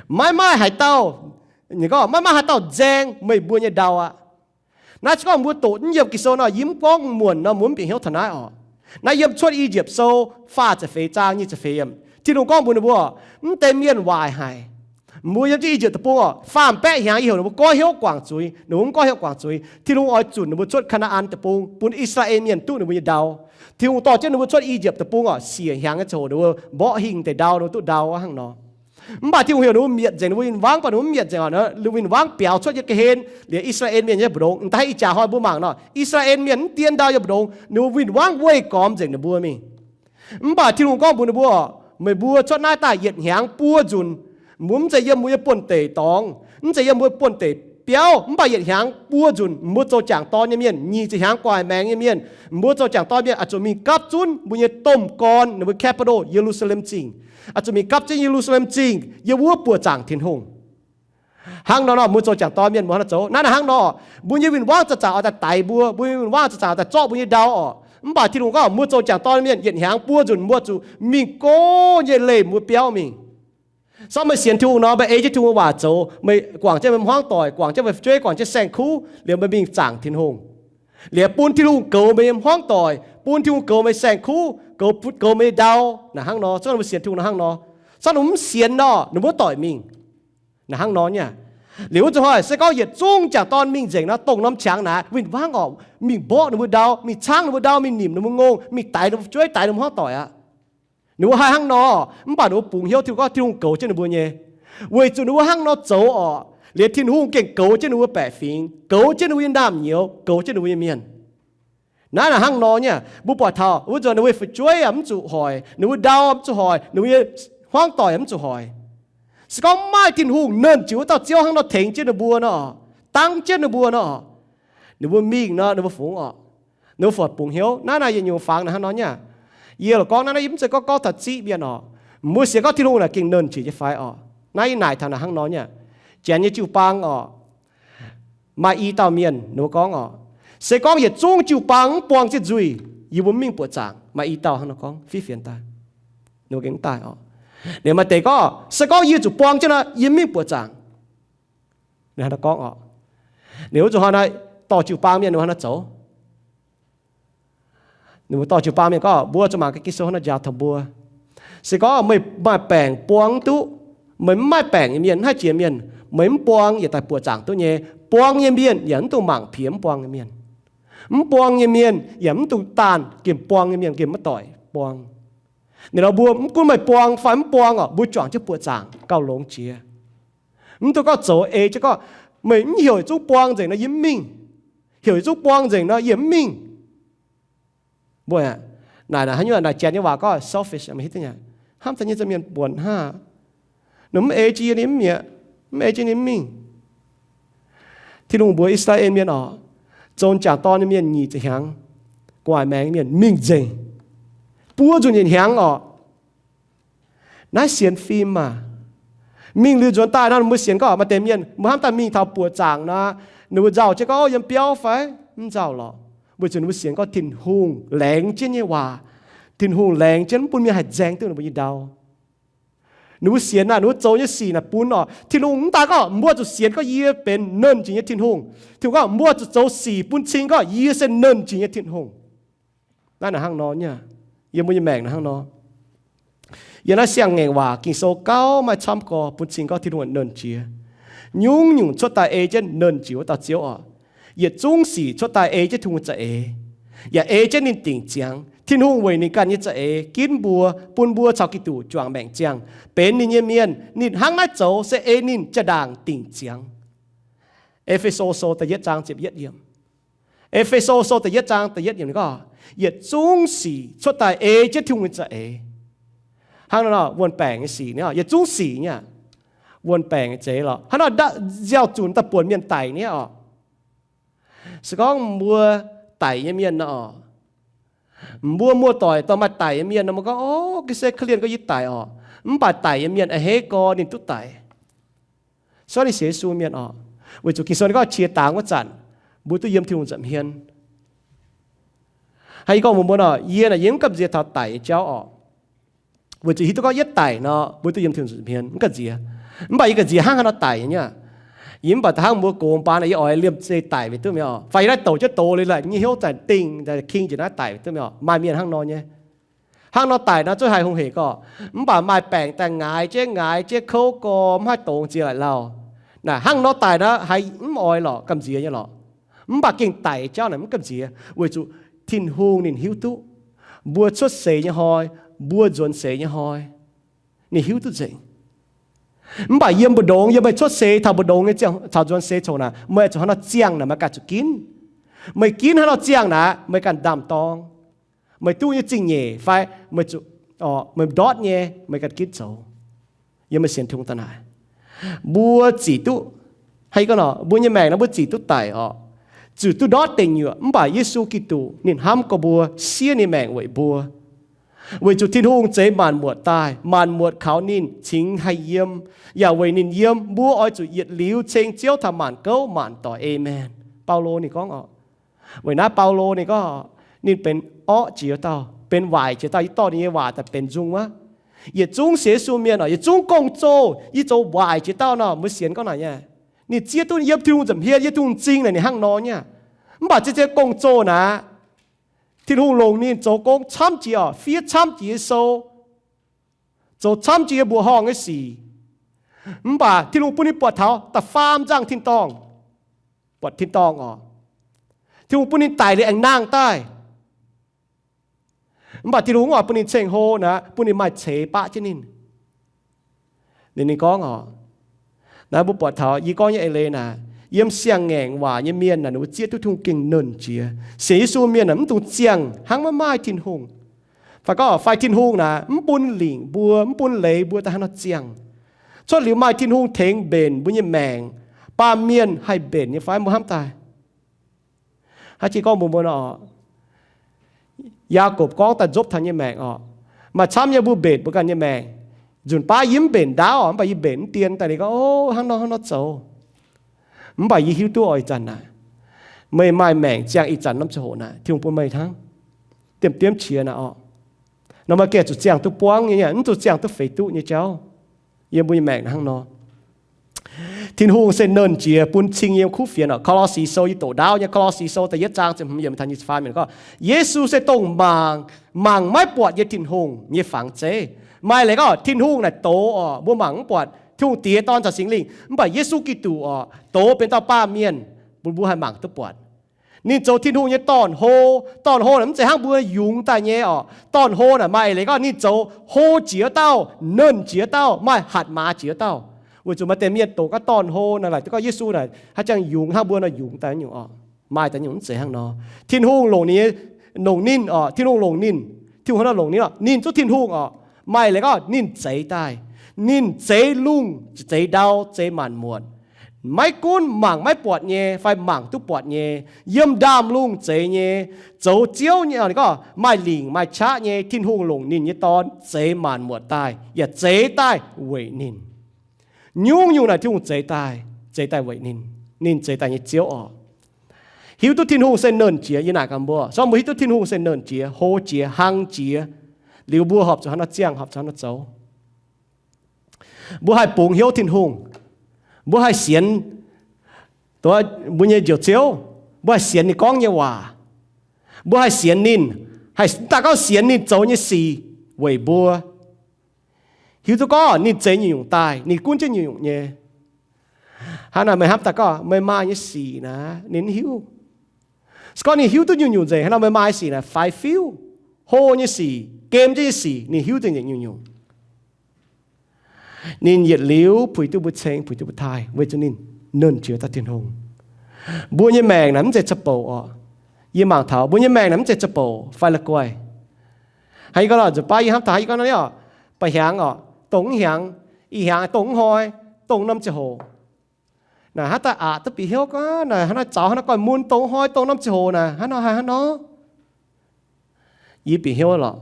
Maiv maaih haaix dauh, gorngv maiv maaih haaix dauh nzaeng meih mbuo nyei ndau aqv. Naaiv se gorngv mbuo doqc mv yiem Ging-Sou nor, yie mv gorngv muonc nor, mbuo mv bieqc hnyouv taux naaiv orqc. Naaiv yiem Cuotv I^yipv Sou faah ziepc feix zaang nyic ziepc feix yiemc, Tin-Hungh gorngv mbuox ninh mbuo, mv deix mienh waaic haic. Mbuo yiem jienv I^yipv Deic-Bung orqc, faam baeqv hnyangx yie heuc ninh mbuo goiv hnyouv guangc zuiz, ninh mbuo mv goiv hnyouv guangc zuiz. Tin-Hungh oix zunc ninh mbuo cuotv Kaa^naa^an Deic-Bung bun I^saa^laa^en Mienh duqv ninh mbuo nyei ndau. Tin-Hungh dorh jienv ninh mbuo cuotv I^yipv Deic-Bung orqc, siec hnyangx nyei ziangh hoc ninh mbuo mborqv hingh deix ndau, ninh mbuo duqv ndau hnangv nor. Mv baac Tin-Hungh heuc ninh mbuo mietc nzengc ninh mbuo win-wangv, mv baac ninh mbuo mietc nzengc orqc, ninh win-wangv biaux cuotv yiem ga'hlen liuz I^saa^laa^en Mienh nyei mbu'ndongx. M'daaih ih jaax hnoi mbuo mangc nor, I^saa^laa^en Mienh mv dien ndau yiem mbu'ndongx, ninh mbuo win-wangv weih gormx nzengc ninh mbuo mingh. Mv baac Tin-Hungh gorngv mbuox ninh mbuo, meih mbuo cuotv naaiv daaih yietc hnyangx buo nzunc, mbuo mv zeiz yiem mbuo nyei buonv-deic dorngx, mv zeiz yiem mbuo buonv-deic biauv, mv baac yietc hnyangx buo nzunc mbuo zoux jangc dorn nyei mienh, nyic ziepc hnyangx gu'nguaaic maengx nyei mienh, mbuo zoux jangc dorn mienh oix zuqc mingh gapv zunv mbuo nyei domh gorn, ninh mbuo capital, Ye^lu^saa^lem Zingh. Oix zuqc mingh gapv zunv Ye^lu^saa^lem Zingh, yiem wuov buoqc zaangc Tin-Hungh. Hnangv nor nor, mbuo zoux jangc dorn mienh mbuo hnangv nor zoux. Naaiv naaic hnangv nor, mbuo nyei win-wangv zanc-zanc oix daaih daix mbuo, mbuo nyei win-wangv zanc-zanc oix daaih zorqv mbuo nyei ndau orqc. Mv baac Tin-Hungh gorngv mbuo zoux jangc dorn mienh yietc hnyangx buo nzunc mbuo zuqc mingh go nyei leih mbuo biauv mingh. Sortv meih sienx Tin-Hungh nor, meih ei jienv Tin-Hungh waac zoux, meih guangc jienv meih hmuangv doic, guangc jienv meih fu'jueiv, guangc jienv saeng-kuv, liuz meih mingh zaangc Tin-Hungh. Liuz bun Tin-Hungh goux meih nyei hmuangv doic, bun Tin-Hungh goux meih saeng-kuv, goux, goux meih nyei ndau. Naaic hnangv nor, sortv mbuo sienx Tin-Hungh nor hnangv nor. Sortv mbuo mv sienx nor, ninh mbuo doic mingh. Naaic hnangv nor nyei. Liuz wuov zuqc hnoi se gorngv yietc zungv jangc dorn mingh nzengc nor, dongh norm qangx naaic win-wangv orqc, mingh mborqv ninh mbuo ndau, mingh caangv ninh mbuo ndau, mingh nimc ninh mbuo ngongh, mingh daix ninh mbuo fu'jueiv, daix ninh mbuo hmuangv doic aqv. Ninh mbuo haih hnangv nor, mv baac ninh mbuo bungx hnyouv Tin-Hungh gorngv Tin-Hungh goux jienv ninh mbuo nyei. Weic zuqc ninh mbuo hnangv nor zoux orqc, liuz Tin-Hungh gengh goux jienv ninh mbuo baeqc fingx, goux jienv ninh mbuo nyei ndaamv-nyouz, goux jienv ninh mbuo nyei mienh. Naaiv naaic hnangv nor nyei, mbuo buatc taux wuov nzunc ninh mbuo nyei fu'jueiv yaac mv zuqc hoic, ninh mbuo ndau mv zuqc hoic, ninh mbuo nyei hmuangv doic yaac mv zuqc hoic. Se gorngv maaih Tin-Hungh, nernh jiex wuov dauh Ziouv hnangv nor tengx jienv ninh mbuo nor, dangv jienv ninh mbuo nor, ninh mbuo mingh nor, ninh mbuo fungx orqc? Ninh mbuo fungc bungx hnyouv. Naaiv naaic yietc nyungc fangx naaic hnangv nor nyei. Yie loc gorngv naaiv, naaiv yie mv zeiz gorngv gorngv taux ziqv mienh orqc. Mbuo sienx gorngv Tin-Hungh naaic gengh nernh jiex nyei fai orqc? Naaiv yie naaic taux naaic hnangv nor nyei. Janx nyei jiu-baang orqc, maaih i dauh mienh, ninh mbuo gorngv orqc, se gorngv yietc zungv jiu-baang mv buang jienv nzuih, yie mbuo mv mingh buoqc zaangc. Maaih i dauh hnangv nor gorngv, fiev fienx daaih, ninh mbuo gengh mv daaih orqc. Liuz maaih deix gorngv, se gorngv yie zuqc buang jienv nor, yie mv mingh buoqc zaangc. Ninh hnangv nor gorngv orqc. Liuz wuov zuqc hnoi naaic, dorh jiu-baang mienh ninh mbuo hnangv nor zoux. Ninh mbuo dorh jiu-baang mienh gorngv, mbuo zuqc mangc gaax Ging-Sou hnangv nor njaaux taux mbuo. Se gorngv meih maaih baengc buang mv duqv, meih mv maaih baengc nyei mienh, mv haih jiex mienh, meih mv buang yaac daaih buoqc zaangc duqv nyei. Buang nyei mienh yaac mv dungx mangc piex mv buang nyei mienh. Mv buang nyei mienh yaac mv dungx daanh gemh buang nyei mienh, gemh maiv doic buang. Ninh nor mbuo mv gunv meih buang fai mv buang orqc, mbuo juangc jienv buoqc zaangc gauh longx jiex. Mv dungx gorngv zoux ei jienv gorngv, meih mv heuc yietc zungv buang nzengc nor yie mv mingh. Heuc yietc zungv buang nzengc nor yie mv mingh. Mbuo naaic, naaic haaix nyungc naaic janx nyei waac gorngv selfish, meih hiuv duqv nyei. Hnamv daaih nyei za'gengh mienh buonc hnangv. Ninh mv ei jienv yie ninh mv mietc, mv ei jienv ninh mv mingh. Tin-Hungh mbuox I^saa^laa^en Mienh orqc, zoux jangc dorn nyei mienh nyic ziepc hnyangx, gu'nguaaic maengx mienh mingh nzengc, buo nzunc yietc hnyangx orqc. Naaiv sienx fim maah! Mingh liuz nzuonx daaih nor, mbuo sienx gorngv maaih deix mienh mbuo hnamv daaih mingh taux buoqc zaangc nor, ninh mbuo nzauh jienv gorngv, o, yiem biauv fai? Mv nzauh lorqc. Weic zuqc ninh mbuo sienx gorngv Tin-Hungh laengz jienv nyei waac, Tin-Hungh laengz jienv mv bun mienh haih nzaeng duqv ninh mbuo nyei ndau. Ninh mbuo sienx naaic, ninh mbuo zoux nyei sic naaic bun orqc, Tin-Hungh mv daaih gorngv mbuo zuqc sienx gorngv yie benx nernh jiex nyei Tin-Hungh. Tin-Hungh gorngv mbuo zuqc zoux sic bun cing gorngv yie se nernh jiex nyei Tin-Hungh. Naaiv naaic hnangv nor nyei. Yiem mbuo nyei maengc naaic hnangv nor. Yiem naaiv siang-ngaengc waac Ging-Sou gauh maaih camv gorx bun cing gorngv Tin-Hungh nernh jiex. Nyungc-nyungc cuotv daaih ei jienv nernh jiex wuov dauh Ziouv orqc. Yietc zungv sic cuotv daaih ei jienv Tin-Hungh za'eix, yaac ei jienv ninh dingc ziangx. Tin-Hungh weic ninh ganh nyei za'eix ginv mbuo, bun mbuo caux Giduc juangc maengc ziangh, benx ninh nyei mienh. Ninh hnangv naaiv zoux se ei ninh jaa-ndaangc dingc ziangx. E^fe^so Sou da'yietv zaang ziepc yietv yiemc. E^fe^so Sou da'yietv zaang da'yietv yiemc gorngv, yietc zungv sic cuotv daaih ei jienv Tin-Hungh nyei za'eix. Hnangv nor, wuon-baengc nyei sic nyei, yietc zungv sic nyei, wuon-baengc nyei za'eix lorqc. Hnangv nor, nziaaux zunc daaih buonc mienh daic nyei orqc. Se gorngv mbuo daic nyei mienh nor orqc, mbuo muoz-doic dorh maaih daic nyei mienh nor, mbuo gorngv, o, ga'sie korv-lienh gorngv yie daic orqc. Mv baac daic nyei mienh a'hneiv gorx ninh duqv daic. Sortv ninh sienx Yesu mienh orqc, weic zuqc Ging-Sou ninh gorngv qiex dangx wuov zanc mbuo duqv yiem Tin-Hungh nza'hmien. Hnangv yie gorngv mbuox mbuo nor, yie naaic yie mv gamh nziex taux daic nyei jauv orqc. Weic zuqc hiuv duqv gorngv yietv daic nor, mbuo duqv yiem Tin-Hungh nza'hmien, mv gamh nziex. Mv baac yie gamh nziex hnangv haaix nor daic nyei aqv. Yie mv baac hnangv mbuo gox mbaan naaic, yie oix liemh zeih daic weic duqv mi'aqv orqc, fai yie naaiv douc jienv doz liuz laaic nyei hnyouv zanc dingh king njiec naaiv daic weic duqv mi'aqv orqc. Maaih mienh hnangv nor nyei. Hnangv nor daic nor zuqc haih hungh hec gorqv, mv baac maaih baengc daaih ngaix jienv ngaix jienv kouv gorx mv haih dongz ziex laaic lauh. Naaic hnangv nor daic nor haiz mv oix lorqc, gamh nziex nyei lorqc. Mv baac gengh daic jauv naaic mv gamh nziex, weic zuqc Tin-Hungh ninh hiuv duqv mbuo cuotv seix nyei hnoi, mbuo nzuonx seix nyei hnoi, ninh hiuv duqv nzengc. Mv baac yiem mbu'ndongx, yiem meih cuotv seix taux mbu'ndongx nyei ziangh, taux nzuonx seix congx naaic, meih zuqc hnangv nor ziangh naaic meih ganh zuqc ginv. Meih ginv hnangv nor ziangh naaic meih ganh ndaam-dorng. meih duqv nyei zingh nyeic fai meih zuqc, meih ndortv nyei, meih ganh ginv zoux. Yiem meih sienx Tin-Hungh daaih naaic, mbuo zic duqv, hnangv yie gorngv nor, mbuo nyei maengc naaiv mbuo zic duqv daic orqc, zic duqv ndortv deic nyuoqc, mv baac Yesu Giduc ninh hnamv gorx mbuo, siev ninh maengc weic mbuo. Weic zuqc Tin-Hungh zeix maanc muotc daaih, maanc muotc kaux ninh cingx haih yiem, yaac weic ninh yiem mbuo oix zuqc yietc liuz ceng Ziouv taux maanc gouv maanc doic. Aamen. Baulo ninh gorngv orqc. Weic naaiv Baulo ninh gorngv, ninh benx orqv jiex dauh, benx waaic jiex dauh. Yie dorh ninh nyei waac daaih benx nzung wuov. Yietc zungv sienx Yesu mienh orqc, yietc zungv gong-zoh yie zoux waaic jiex dauh nor, mbuo sienx gorngv naaic nyei. Ninh zieqv duqv yiem Tin-Hungh nza'hmien, yiem Tin-Hungh m'zing naaic ninh hnangv nor nyei. Mv baac zien-zien gong-zoh naaic, Tin-Hungh longc ninh zoux gong camv jiex orqc, fiev camv jiex nyei sou, zoux camv jiex nyei mbuoqc horngh nyei sic. Mv baac Tin-Hungh bun ninh buatc taux da'faam nzangh tin-dorngh, buatc tin-dorngh orqc. Tin-Hungh bun ninh daic liuz aengx nangh daaih. Mv baac Tin-Hungh oix bun ninh ceng-hlo naaic, bun ninh maaih ceix baqv jienv ninh. Ninh, ninh gorngv orqc, naaiv mbuo buatc taux yie gorngv nyei eix leiz naaic, yiem siang-ngaengc waac nyei mienh naaic, ninh mbuo zieqv duqv Tin-Hungh gengh nernh jiex. Sienx Yesu mienh naaic mv dungx ziangh hnangv maiv maaih Tin-Hungh. Fai gorngv fai Tin-Hungh naaic mv bun lingc mbuo, mv bun leiz mbuo daaih hnangv nor ziangh. Cuotv liuz maaih Tin-Hungh tengx mbenc mbuo nyei maengc, baamh mienh haih mbenc nyei fai? Mbuo hnamv daaih, haaix jiex gorngv mbuox mbuo nor, Yaakopv gorngv daaih nzopv taux nyei maengc orqc, maaih camv nyei mbuo mbenc mbuo ganh nyei maengc. Nzunc baav yie mv mbenc ndaauv orqc, mv baac yie mbenc mv dien daaih, ninh gorngv, O, hnangv nor hnangv nor zoux. Mv baac yie hiuv duqv oix ih zanc naaic, meih maaih maengc ziangh ih zanc norm ziangh hoc naaic, Tin-Hungh bun meih hnangv, diemv diemv qiex naaic orqc. Nor meih gengh zuqc ziangh duqv buangv nyei, mv zuqc ziangh duqv feix duqv nyei jauv. Yiem mbuo nyei maengc hnangv nor, Tin-Hungh se nernh jiex bun cing yiem kuv fienx orqc. Ko^lo^si Sou, yie doqc ndaauv nyei, Ko^lo^si Sou da'yietv zaang ziepc hmz yiemc taux nyic ziepc faam yiemc gorngv, Yesu se dongh mangc, mangc maiv buatc nyei Tin-Hungh nyei fangx zeiv. Maaih leiz gorngv Tin-Hungh naaic doz orqc, mbuo mangc mv buatc, Tin-Hungh Diex, Dorn caux Singx Lingh. Mv baac Yesu Giduc orqc, doz benx dauh baamh mienh, bun mbuo haih mangc duqv buatc. Ninh zoux Tin-Hungh nyei dorn-hlo. Dorn-hlo naaic mv zeiz hnangv mbuo yungz daaih nyei orqc. Dorn-hlo naaic maaih eix leiz gorngv ninh zoux hlo jiex dauh, nernh jiex dauh, maaih hatc maaz jiex dauh. Weic zuqc maaih deix mienh doqc gorngv dorn-hlo naaic, laaic duqv gorngv Yesu naaic haaix jangx yungz hnangv mbuo nor yungz daaih nyungc orqc. Maaih daaih nyungc mv zeiz hnangv nor. Tin-Hungh longc ninh nyei, longc ninh orqc, Tin-Hungh longc ninh, Tin-Hungh hnangv nor longc ninh orqc, ninh zungv Tin-Hungh orqc. Maaih leiz gorngv ninh zeix daaih. Ninh zeix lungh, zeix ndau, zeix maanc muotc. Maiv gunv mangc maiv buatc nyei fai mangc duqv buatc nyei, yiem ndaamv-lungh zeix nyei, zoux Ziouv nyei, gorngv maaih lingc maaih qaqv nyei, Tin-Hungh longc ninh nyei Dorn zeix maanc muotc daaih, yaac zeix daaih weic ninh. Nyungc-nyungc naaic Tin-Hungh zeix daaih, zeix daaih weic ninh. Ninh zeix daaih nyei Ziouv orqc. Hiuv duqv Tin-Hungh se nernh jiex, yie naaic gaax mbuo, se gorngv mbuo hiuv duqv Tin-Hungh se nernh jiex, hlo jiex, hlang jiex, liuz mbuo horpc zuqc hnangv nor ziangh, horpc zuqc hnangv nor zoux. Mbuo haih bungx hnyouv Tin-Hungh. Mbuo haih sienx mbuo nyei Njoux Ziouv. Mbuo haih sienx ninh gorngv nyei waac. Mbuo haih sienx ninh, haih daaih gauh sienx ninh zoux nyei sic weic mbuo. Hiuv duqv gorngv ninh zeix nyungc-nyungc daaih, ninh gunv jienv nyungc-nyungc nyei. Hnangv naaic meih hnamv daaih gorngv meih maaih nyei sic naaic ninh hiuv. Se gorngv ninh hiuv duqv nyungc-nyungc nzengc, hnangv nor meih maaih sic naaic faix fiuv, hlo nyei sic, gem jienv nyei sic, ninh hiuv nzengc nyungc-nyungc. Ninh yietc liuz puix duqv mbuo ceng, puix duqv mbuo taaih, weic zuqc ninh nernh jiex dauh Tin-Hungh. Mbuo nyei maengc naaic mv zeiz za'bouc orqc. Yie mangc taux mbuo nyei maengc naaic mv zeiz za'bouc fai la'guaih. Hnangv yie gorngv nor, nzunc baav yie hnamv taux yie gorngv nor, ba'hnyangx orqc, dongh mv hnyangx, ih hnyangx dongh mv hnoi, dongh norm ziangh hoc. Naaic hnangv daaih aqc duqv bieqc hnyouv gorngv naaic hnangv naaiv zaux hnangv naaiv goiv mun dongh hnoi dongh norm ziangh hoc naaic hnangv nor haaix hnangv nor. Yie bieqc hnyouv lorqc,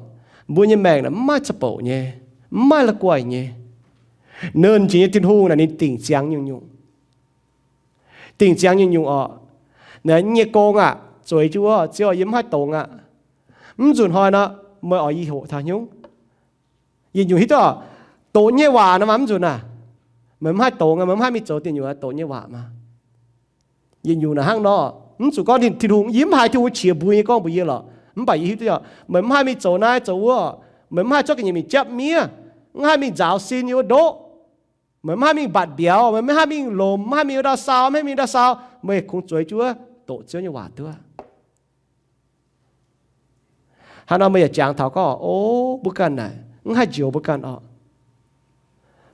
mbuo nyei maengc naaic mv maaih za'bouc nyei, mv maaih la'guaih nyei. Nernh jiex nyei Tin-Hungh naaic ninh dingc ziangx nyungc-nyungc. Dingc ziangx nyungc-nyungc orqc. Naaic yie nyei gong aac, zueiz jienv wuov, Ziouv, yie mv haih dongz aqv. Mv nzunc hnoi nor, meih oix yie hoqc taux hnyungv. Yietc nyungc hiuv duqv, doqc nyei waac nor maah, mv nzunc aac, meih mv haih dongz aqv, meih mv haih mingh zoux diuh nyungc doqc nyei waac maah. Yietc nyungc naaic hnangv nor, mv zuqc gorngv ninh, Tin-Hungh, yie mv haiz Tin-Hungh qiex mbuo nyei gorngv mbuox yie lorqc. Mv baac yie hiuv duqv, meih mv haih mingh zoux naaiv zoux wuov, meih mv haih zorqv ga'nyiec mingh japv miev, mv haih mingh nzaaux sin yiem wuov ndoqv, meih mv haih mingh mbatc mbiauz, meih mv haih mingh lomc, mv haih mingh wuov ndau sau, mv haih mingh ndau sau, meih kungx zueiz jienv wuov doqc Ziouv nyei waac duqv. Hnangv nor meih yaac jangx taux gorngv, o, mbuo ganh naaic mv haih njoux mbuo ganh orqc,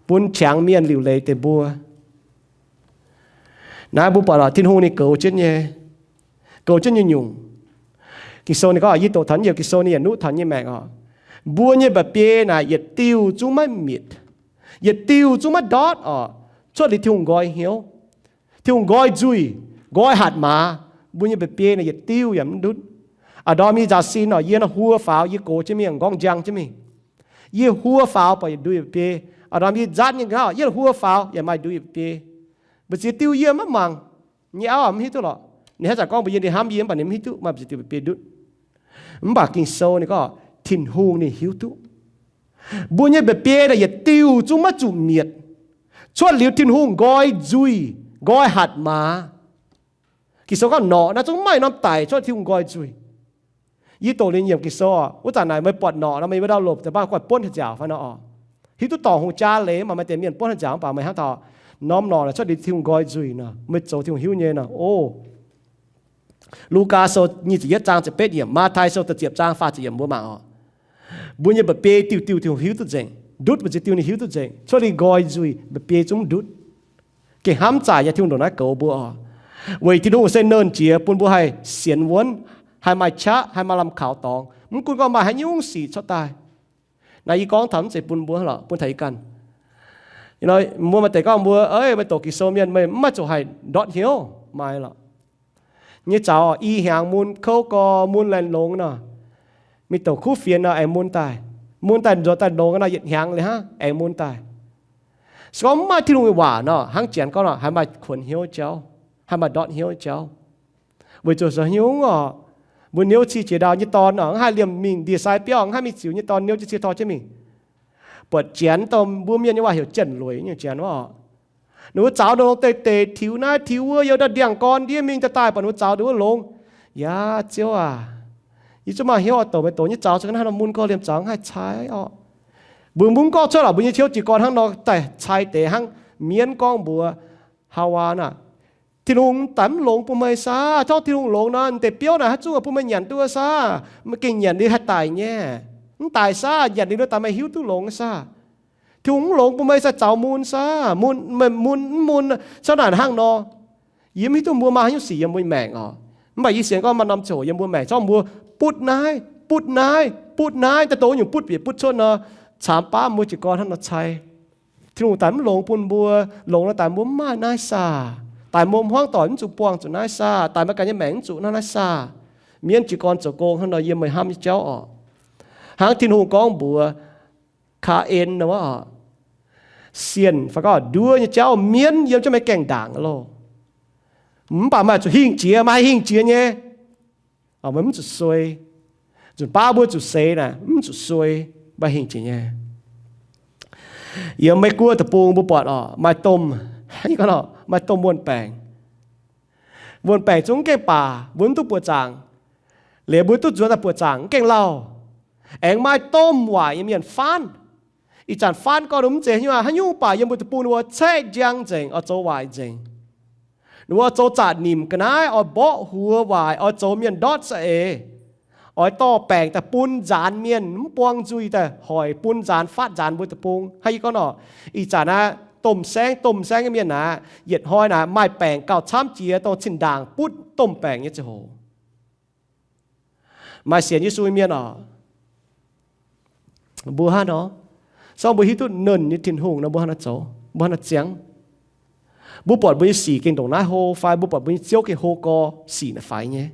bun qangx mienh liuc leiz deix mbuo. Naaiv mbuo buatc lorqc, Tin-Hungh ninh goux jienv nyei, goux jienv nyungc-nyungc. Ging-Sou ninh gorngv, yie doqc taux yiem Ging-Sou ninh yietc nuqv taux nyei maengc oc. Mbuo nyei mba'biei naaic yietc diuh zungv maiv mietc, yietc diuh zungv maiv ndortv oc. Cuotv liuz Tin-Hungh nqoi hnyouv. Tin-Hungh nqoi nzuih, nqoi hatc maaz, mbuo nyei mba'biei naaic yietc diuh yaac mv ndutv. A'ndorm yie nzaaux sin oc, yie nor huo faaux, yie gox jienv mingh, nqorngv njang jienv mingh. Yie huo faaux buatc yietc nduqc mba'biei. A'ndorm yie nzatv nyei nqa'haav, yie huo faaux yaac maaih nduqc mba'biei. Mbu'ziex diuh yie maiv mangc. Nyei auv mv hiuv duqv lorqc. Ninh haaix zanc gorngv mbuox yie, ninh hnamv yie mv baac ninh mv hiuv duqv maaih mbu'ziex diuh mba'biei ndutv. Mv baac Ging-Sou ninh gorngv Tin-Hungh ninh hiuv duqv. Mbuo nyei mba'biei naaic yietc diuh zungv maiv zuqc mietc, cuotv liuz Tin-Hungh nqoi nzuih, nqoi hatc maaz. Ging-Sou gorngv norqc naaiv zungv maaih norm daic cuotv Tin-Hungh nqoi nzuih. Yie doqc liuz nyiemc Ging-Sou oc, wuov zanc naaic meih buatc norqc nor, meih wuov ndau lopc deix baav guanh buonv haaix nziaauc fai nor oc. Hiuv duqv dorngc hungh jaa leiz mv baac maaih deix mienh buonv haaix nziaauc mv baac meih hnamv taux norm norqc naaic cuotv liuz Tin-Hungh nqoi nzuih nor, meih zoux Tin-Hungh hiuv nyei nor. O, Lugaa Sou nyic ziepc yietv zaang ziepc betv yiemc, Matv^tai Sou da'ziepc zaang faah ziepc yiemc mbuo mangc oc. Mbuo nyei mba'biei diuh diuh Tin-Hungh hiuv duqv nzengc, ndutv mbu'ziex diuh ninh hiuv duqv nzengc, cuotv liuz nqoi nzuih mba'biei zungv ndutv. Gengh hnamv zaic nyei Tin-Hungh ndongc naaiv goux mbuo oc. Weic Tin-Hungh se nernh jiex bun mbuo haih sienx wuonv, haih maaih qaqv, haih maaih lamh kaux dorngx, mv gunv gorngv maaih haaix nyungc sic cuotv daaih. Naaiv yie gorngv taux mv zeiz bun mbuo lorqc, bun taux yie ganh. Mbuo maaih deix gorngv mbuo, ei, meih doqc Ging-Sou mienh meih mv maaih zuqc haih ndortv hnyouv, maaih lorqc. Nyei zaux i hnyangx mun kouv gorx, mun laanh longx nor, mingh doqc kuv fienx nor aengx mun daaih. Mun daaih nzuonx daaih longx nor yietc hnyangx liuz hnangv aengx mun daaih. Se gorngv mv maaih Tin-Hungh nyei waac nor, hnangv Janx gorngv nor, haaix maaih kuonx hnyouv jauv, haaix maaih ndortv hnyouv jauv. Weic zuqc zoux haaix nyungc oc, mbuo niouv cie jiex ndau nyei dorn oc, mv haih liemh mingh ndie-sai biauv, mv haih mingh ziux nyei dorn niouv jienv cie tor jienv mingh. Buatc Janx dongh mbuo mienh nyei waac heuc jienh lueic nyei Janx wuov oc. Ninh mbuo zaux nor deix deix tiux naaiv tiux wuov, yiem ndau ndiangx-gorn ndiev mingh daaih daaih buatc ninh mbuo zaux nduov longx. Yaac Ziouv aac, yie zungv maaih hnyouv oix doqc meih doqc nyei zaux, za'gengh hnangv nor mun gorx liemh zaux mv haih cai orqc. Mbuo mv gorngv cuotv lorqc, mbuo nyei hnyouv jiez gorn hnangv nor daaih cai deix hnangv mienv gorngv mbuox Haawaa naaic, Tin-Hungh daaih mv longx bun meih saah? Torngv Tin-Hungh longx nor, deix biouv naaic haaix zungv bun meih nyanc duqv saah? Meih gengh nyanc liuz haih daic nyei. Mv daic saah? Nyanc liuz nor daaih meih hiuv duqv longx saah? Tin-Hungh mv longx bun meih saah? Zaux mun saah? Mun, meih mun mv mun, cuotv naaic hnangv nor. Yie mv hiuv duqv mbuo maaih haaix nyungc sic yiem mbuo maengc oc. Mv baac yie sienx gorngv maaih norm ziangh hoc yiem mbuo maengc zorqv mbuo butv naaiv, butv naaiv, butv naaiv, daaih dongh nyungc butv bieqc butv cuotv nor, caamx baav mbuo jiez gorn hnangv nor cai. Tin-Hungh daaih mv longx bun mbuo, longx nor daaih mbuo mv maaih naaiv saah? Daaih mbuo hmuangv doic mv zuqc buangh zuqc naaiv saah? Daaih meih ganh nyei maengc mv zuqc naaiv naaiv saah? Mienv jiez gorn zoux gong hnangv nor yiem meih hnamv nyei jauv orqc. Hnangv Tin-Hungh gorngv mbuox Kaa^en nor, sienh fai gorngv nduov nyei jauv mienv yiem jienv meih gaengh ndaangc loh. Mv baac meih zuqc hingh jiex, meih haih hingh jiex nyei. Meih mv zuqc suei. Nzunc baav mbuo zuqc seix naaic mv zuqc suei, meih hingh jiex nyei. Yiem Meih Guoqv deic-bung mbuo buatc oc, maaih domh, maaih domh wuon-baengc. Wuon-baengc zungv mv gaengh baac mbuo mv duqv buoqc zaangc, liuz mbuo duqv nzuonx daaih buoqc zaangc mv gaengh lauh. Aengx maaih domh waaic nyei mienh faanv. Ih zanc faanv gorngv mv zeiz haaix nyungc, haaix nyungc baac yiem mbuo deic-bung ninh mbuo caeqv njang nzengc, oix zoux waaic nzengc. Ninh mbuo oix zoux zaqc nimc ga'naaiv, oix mborqv huox waaic, oix zoux mienh ndortv za'eix, oix dorh baengc daaih bun nzaanx mienh, mv buang nzuih daaih hoic bun nzaanx, faatv nzaanx mbuo deic-bung. Hnangv yie gorngv nor, ih zanc aqv, domh saengv domh saengv nyei mienh aqv, yietc hnoi naaic maaih baengc gauh camv jiex dongh zinh ndaangc butv domh baengc nyei ziangh hoc. Maaih sienx Yesu nyei mienh oc, mbuo hnangv nor, se gorngv mbuo hiuv duqv nernh nyei Tin-Hungh nor, mbuo hnangv nor zoux, mbuo hnangv nor ziangx. Mbuo buatc mbuo nyei sic gengh ndongc naaiv hlo fai mbuo buatc mbuo nyei Ziouv gengh hlo gorx sic naaic faix nyei.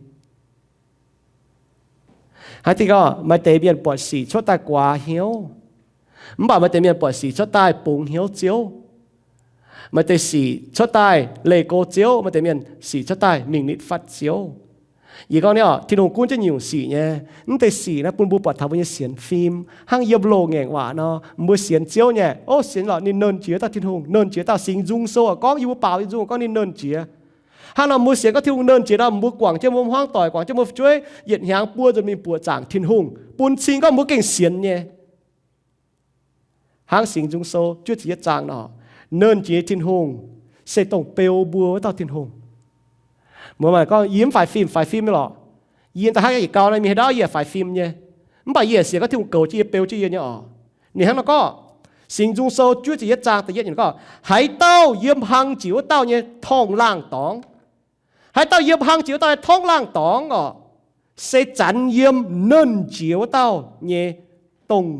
Hnangv deix gorngv maaih deix mienh buatc sic cuotv daaih guaax hnyouv, mv baac maaih deix mienh buatc sic cuotv daaih bungx hnyouv Ziouv. Maaih deix sic cuotv daaih leih go Ziouv, maaih deix mienh sic cuotv daaih mingh nitv fatv Ziouv. Yie gorngv ni oc, Tin-Hungh gunv jienv nyungc sic nyei. Mv deix sic naaiv bun mbuo buatc taux mbuo nyei sienx fim. Hnangv yiem loz-ngaengc waac nor, mbuo sienx Ziouv nyei, o, sienx lorqc ninh nernh jiex dauh Tin-Hungh, nernh jiex dauh Singx Nzung Sou gorngv yie mbuo baaux Singx Nzung gorngv ninh nernh jiex. Hnangv nor mbuo sienx gorngv Tin-Hungh nernh jiex nor, mbuo guangc jienv mbuo hmuangv doic, guangc jienv mbuo fu'jueiv, yietc hnyangx buo nzunc mingh buoqc zaangc Tin-Hungh, bun cing gorngv mbuo gengh sienx nyei. Hnangv Singx Nzung Sou juov ziepc yietv zaang nor, nernh jiex Tin-Hungh se dongh beu mbuo wuov dauh Tin-Hungh. Muoz maaih gorngv, yie mv faix fim, faix fim nyei lorqc. Yie da'haiv yietc gau naaiv mingh haaix ndau yie yaac faix fim nyei. Mv baac yie yaac sienx gorngv Tin-Hungh goux jienv yie, beu jienv yie nyei oc. Ninh hnangv nor gorngv, Singx Nzung Sou juov ziepc yietv zaang da'yietv yiemc gorngv, haaix dauh yiem hlang jiex wuov dauh nyei torngv laangh dorngx. Haaix dauh yiem hlang jiex wuov dauh nyei torngv laangh dorngx oc. se zanx yiem nernh jiex wuov dauh nyei dongh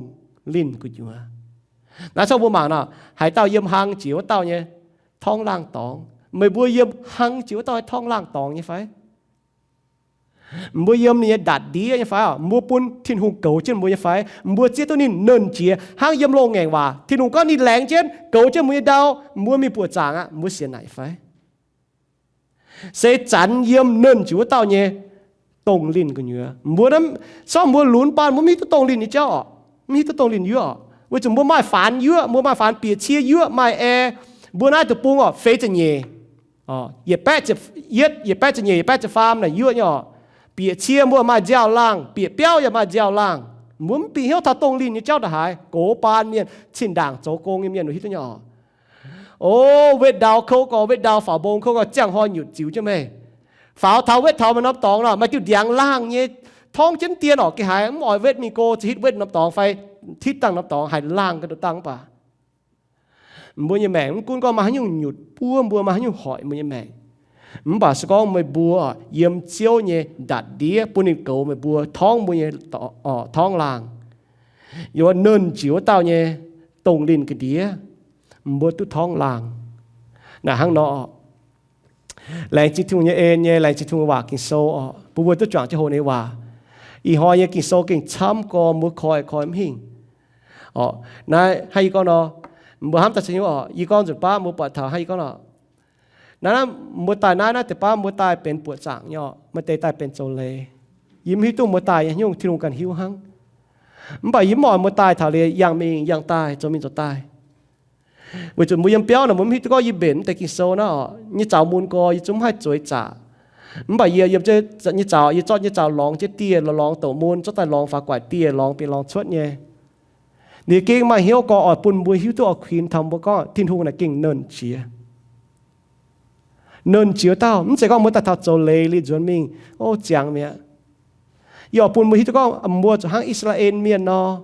linh gu'nyuoz. Naaiv cov mbuo mangc nor, haaix dauh yiem hlang jiex wuov dauh nyei torngv laangh dorngx? Meih mbuo yiem hlang jiex wuov dauh nyei torngv laangh dorngx nyei fai? Mbuo yiem ninh nyei ndatc ndiev nyei fai? Mbuo bun Tin-Hungh goux jienv mbuo nyei fai? Mbuo zieqv duqv ninh nernh jiex hnangv yiem loz-ngaengc waac, Tin-Hungh gorngv ninh laengz jienv goux jienv mbuo nyei ndau, mbuo mingh buoqc zaangc aqv, mbuo sienx naaic fai? Se zanx yiem nernh jiex wuov dauh nyei dongh linh gu'nyuoz. Mbuo, sorng mbuo lunx baan mbuo mv hiuv duqv dongh linh nyei jauv oc, mv hiuv duqv dongh linh yuoqv oc, weic zuqc mbuo maaih faanx yuoqv, mbuo maaih faanx bieqc cie yuoqv, maaih ae. Mbuo naaiv deic-bung oc, feix ziepc nyeic, yietc baeqv ziepc nyeic, yietc baeqv ziepc faam naaic yuoqv nyei oc. Bieqc cie mbuo maaih nziaaux-laangh, bieqc biauv yaac maaih nziaaux-laangh. Mbuo mv bieqc hnyouv taux dongh linh nyei jauv ndongc haaix. Gox baan mienh, zinh ndaangc zoux gong nyei mienh hiuv duqv nyei oc. O, wetv ndau kouv gau, wetv ndau faaux mbong kouv gau, ziangh hnoi nyutc ziux jienv meih. Faaux taux wetv taux maaih norm dorngx nor, maaih diuh ndiangx laangh nyei torngv jienv dien oc. Geh haaix mv oix wetv mingh go, za'hitv wetv norm dorngx fai hitv dangh norm dorngx haih laangh ga'nduqc dangh mv baac mbuo nyei maengc mv gunv gorngv maaih haaix nyungc nyutc buov mbuo, maaih haaix nyungc hoic mbuo nyei maengc, mv baac se gorngv meih mbuo yiem Ziouv nyei ndatc ndiev bun ninh goux meih mbuo, torngv mbuo nyei torngv laangh, yaac nernh jiex wuov dauh nyei dongh linh ga'ndiev, mbuo duqv torngv laangh. Naaic hnangv nor, laengz zingh Tin-Hungh nyei en nyei, laengz zingh Tin-Hungh nyei waac Ging-Sou oc, bun mbuo duqv juangc jienv hoqc ninh nyei waac. Ih hnoi nyei Ging-Sou gengh camv gorx, mbuo koi koi mv hingh. Naaiv hnangv yie gorngv nor, mbuo hnamv daaih caux hnyouv oc, yie gorngv nzunc baav mbuo buatc taux hnangv yie gorngv nor. Naaiv mbuo daaih naaiv, naaiv deix baav mbuo daaih benx buoqc zaangc nyei oc, maaih deix daaih benx zoux leiz. Yie mv hiuv duqv mbuo daaih nyei haaix nyungc, Tin-Hungh ganh hiuv hnangv. Mv baac yie mv oix mbuo daaih taux liuz yangh mingh yangh daaih, zoux mingh zoux daaih. Weic zuqc mbuo yiem biauv naaic mbuo mv hiuv duqv gorngv yie mbenc mv deix Ging-Sou naaiv oc, nyei zaux mun gorx yie zungv mv haih zueiz zaqc. Mv baac yie yiem nyei zaux, yie zorqv nyei zaux lorngx jienv dieh, lorngx douc mun, zorqv daaih lorngx faaux guaic dieh, lorngx bieqc lorngx cuotv nyei. Ninh gengh maaih hnyouv gorx oix bun mbuo hiuv duqv oix kuinx taux mbuo gorngv Tin-Hungh naaic gengh nernh jiex. Nernh jiex wuov dauh, mv zeiz gorngv mbuo daaih taux zoux leiz liuz nzuonx mingh, o, ziangx mi'aqv. Yie oix bun mbuo hiuv duqv gorngv mbuo zuqc hnangv I^saa^laa^en Mienh nor,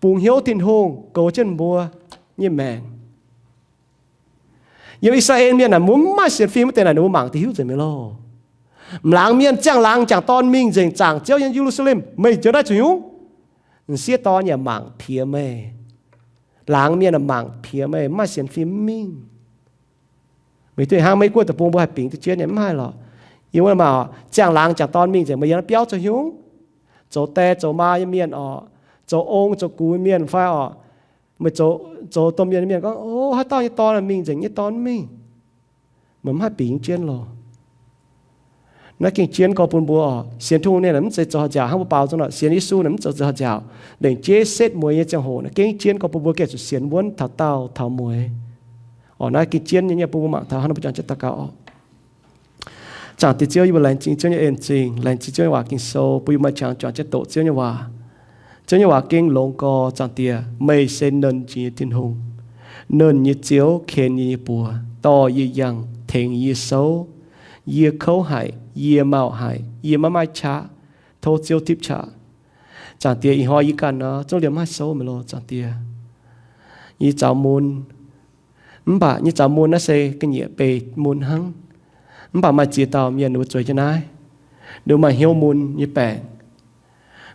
bungx hnyouv Tin-Hungh goux jienv mbuo nyei maengc. Yiem I^saa^laa^en Mienh naaic mbuo mv maaih sienx fim wuov deix naaic, ninh mbuo mangc deix hiuv nzengc mi'aqv loh. M'laangz mienh ziangh laangz jangc dorn mingh nzengc zaangc Ziouv yiem Ye^lu^saa^lem, meih njoux naaiv zuqc nyungc? M'sieqv dorn yaac mangc piex meih. Laangz mienh mangc piex meih, mv maaih sienx fim mv mingh. Meih duqv hnangv Meiv Guoqv deic-bung mbuo haih bingx duqv jienv nyei, mv haih lorqc. Yiem wuov maah, ziangh laangz jangc dorn mingh nzengc, meih yiem naaiv biauv zoux nyungc? Zoux die zoux maa nyei mienh oc, zoux ong zoux gux nyei mienh fai oc, meih zoux domh mienh nyei mienh gorngv, o, haaix dauh nyei dorn mingh nzengc, nyei dorn mv mingh. Meih mv haih bingx jienv loh. Naaiv gengh jienv gorx bun mbuo oc. Sienx Tin-Hungh naaic mv zeiz zoux haaix nziaauc, hnangv mbuo baaux nzung nor, sienx Yesu naaic mv zeiz zoux haaix nziaauc. Lengc jeiv setv mueiz nyei ziangh hoc naaic gengh jienv gorx bun mbuo gengh zuqc sienx wuonv taux daauh taux mueiz. Oc, naaiv gengh jienv nyei, bun mbuo mangc taux hnangv naaiv, mbuo juangc jienv daux gaux oc. Zaangc Diex Ziouv, yie mbuo laengz zingh Ziouv nyei en-zingh, laengz zingh Ziouv nyei waac Ging-Sou, bun yie maaih qangx juangc jienv doqc Ziouv nyei waac. Ziouv nyei waac gengh longx gorx, Zaangc Diex, meih se nernh jiex nyei Tin-Hungh, nernh nyei Ziouv, ken yie nyei buoz, dorh yie yangh, tengx yie souv. Yie kouv haic, yie mauh haic, yie maiv maaih qaqv. Tov Ziouv tipv qaqv. Zaangc Diex, ih hnoi yie ganh nor zungv liemh maiv haih souv meih loh, Zaangc Diex. Yie nyei zaux mun, mv baac nyei zaux mun naaiv se ga'nyiec beic mun hnangv. Mv baac maaih ziex dauh mienh ninh mbuo zueiz jienv naaiv. Ninh mbuo maaih hnyouv mun nyei baengc.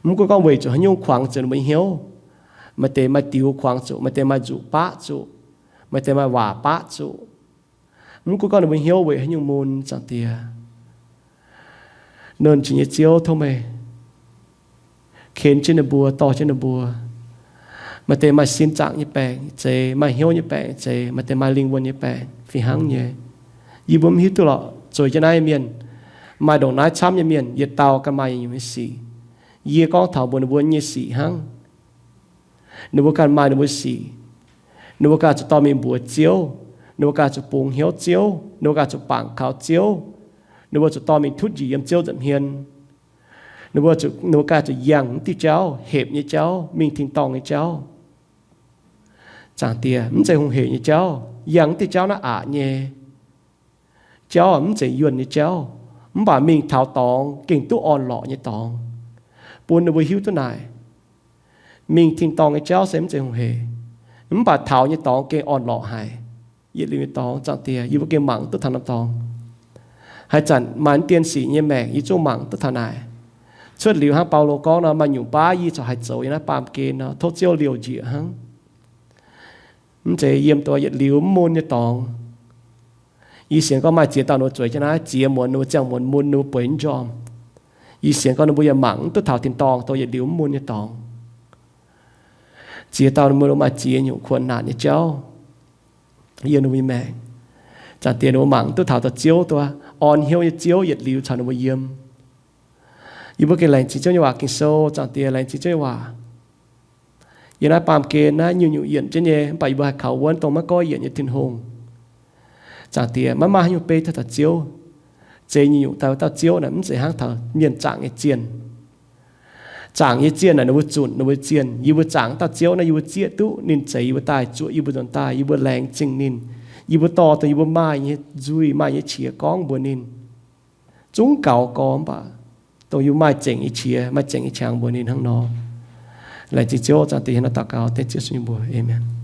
Mv gunv gorngv weic zuqc haaix nyungc kuangx zuqc ninh mbuo nyei hnyouv, maaih deix maaih diux kuangx zuqc, maaih deix maaih nzuqc baqv zuqc, maaih deix maaih waac baqv zuqc. Mv gunv gorngv ninh mbuo hnyouv weic haaix nyungc mun, Zaangc Diex, nernh jiex nyei Ziouv, tov meih ken jienv ninh mbuo, dorh jienv ninh mbuo. Maaih deix maaih sin zaangc nyei baengc zeiz, maaih hnyouv nyei baengc zeiz, maaih deix maaih lingh wuonh nyei baengc fih hnangv nyei. Yie mbuo mv hiuv duqv lorqc, zueiz jienv naaiv nyei mienh, maaih ndongc naaiv camv nyei mienh, yietc dauh ganh maaih yietc nyungc nyei sic. Yie gorngv taux mbuox ninh mbuo nyei sic hnangv. Ninh mbuo ganh maaih ninh mbuo sic. Ninh mbuo ganh zuqc dorh mingh mbuox Ziouv. Ninh mbuo ganh zuqc bungx hnyouv Ziouv. Ninh mbuo ganh zuqc bangc kaux Ziouv. Ninh mbuo zuqc dorh mingh tutv njiec yiem Ziouv nza'hmien. Ninh mbuo, ninh mbuo ganh zuqc yangh mv diuh jauv, hepc nyei jauv, mingh tin-dorngh nyei jauv. Zaangc Diex, mv zeiz hungh hec nyei jauv. Yangh mv diuh jauv naaiv aqc nyei. Jauv mv zeiz yuonh nyei jauv, mv baac mingh taux dorngx gengh duqv orn-lorqc nyei dorngx. Bun ninh mbuo hiuv duqv naaic, mingh tin-dorngh nyei jauv se mv zeiz hungh hec, mv baac taux nyei dorngx gengh orn-lorqc haic. Yietc liuz nyei dorngx, Zaangc Diex, yie mbuo gengh mangc duqv taux norm dorngx. Haaix zanc maaih dien sic nyei maengc, yie zungv mangc duqv taux naaic. Cuotv liuz hnangv Baulo gorngv nor, maaih nyungc baav yie corc haih zoux yiem naaiv baamh gen nor, tov Ziouv liouh njiec hnangv. Mv zeiz yiem dongh yietc liuz mv mun nyei dorngx. Yie sienx gorngv maaih ziex dauh ninh mbuo zueiz jienv naaiv, ziex muonz ninh mbuo ziangh muonz mun ninh mbuo bueix nyei njormh. Yie sienx gorngv ninh mbuo yaac mangc mv duqv taux tin-dorngh dongh yietc liuz mv mun nyei dorngx. Ziex dauh ninh mbuo maaih ziex nyungc kuonx naanc nyei jauv yiem ninh mbuo nyei maengc. Zaangc Diex, ninh mbuo mangc mv duqv taux dongh Ziouv, dongh orn hnyouv nyei Ziouv yietc liuz caux ninh mbuo yiem. Yie mbuo gengh laengz zingh Ziouv nyei waac, Ging-Sou. Zaangc Diex, laengz zingh Ziouv nyei waac. Yiem naaiv baamh gen naaiv nyungc-nyungc yienc jienv nyei, mv baac yie mbuo haih kaux wuonv dongh maiv goiv yienc nyei Tin-Hungh. Zaangc Diex, maiv maaih haaix nyungc beiv taux Ziouv. Zeix nyungc-nyungc daaih wuov dauh Ziouv naaic mv zeiz hnangv taux mienh zaangc nyei zienh. Zaangc nyei zienh naaic ninh mbuo zunc ninh mbuo zienh. Yie mbuo zaangc wuov dauh Ziouv naaiv, yie mbuo zieqv duqv ninh zeix yie mbuo daaih, zuoqc yie mbuo nzuonx daaih. Yie mbuo laengz zingh ninh. Yie mbuo dorh dongh yie mbuo maaih nyei nzuih, maaih nyei qiex gorngv mbuox ninh. Zungv gaux gorx, mv baac dongh yie mbuo maaih zengc nyei qiex, maaih zengc nyei qangx mbuox ninh hnangv nor. Laengz zingh Ziouv. Zaangc Diex, hiuv nor daux gaux dengv Ziouv Yesu nyei mbuox. Aamen.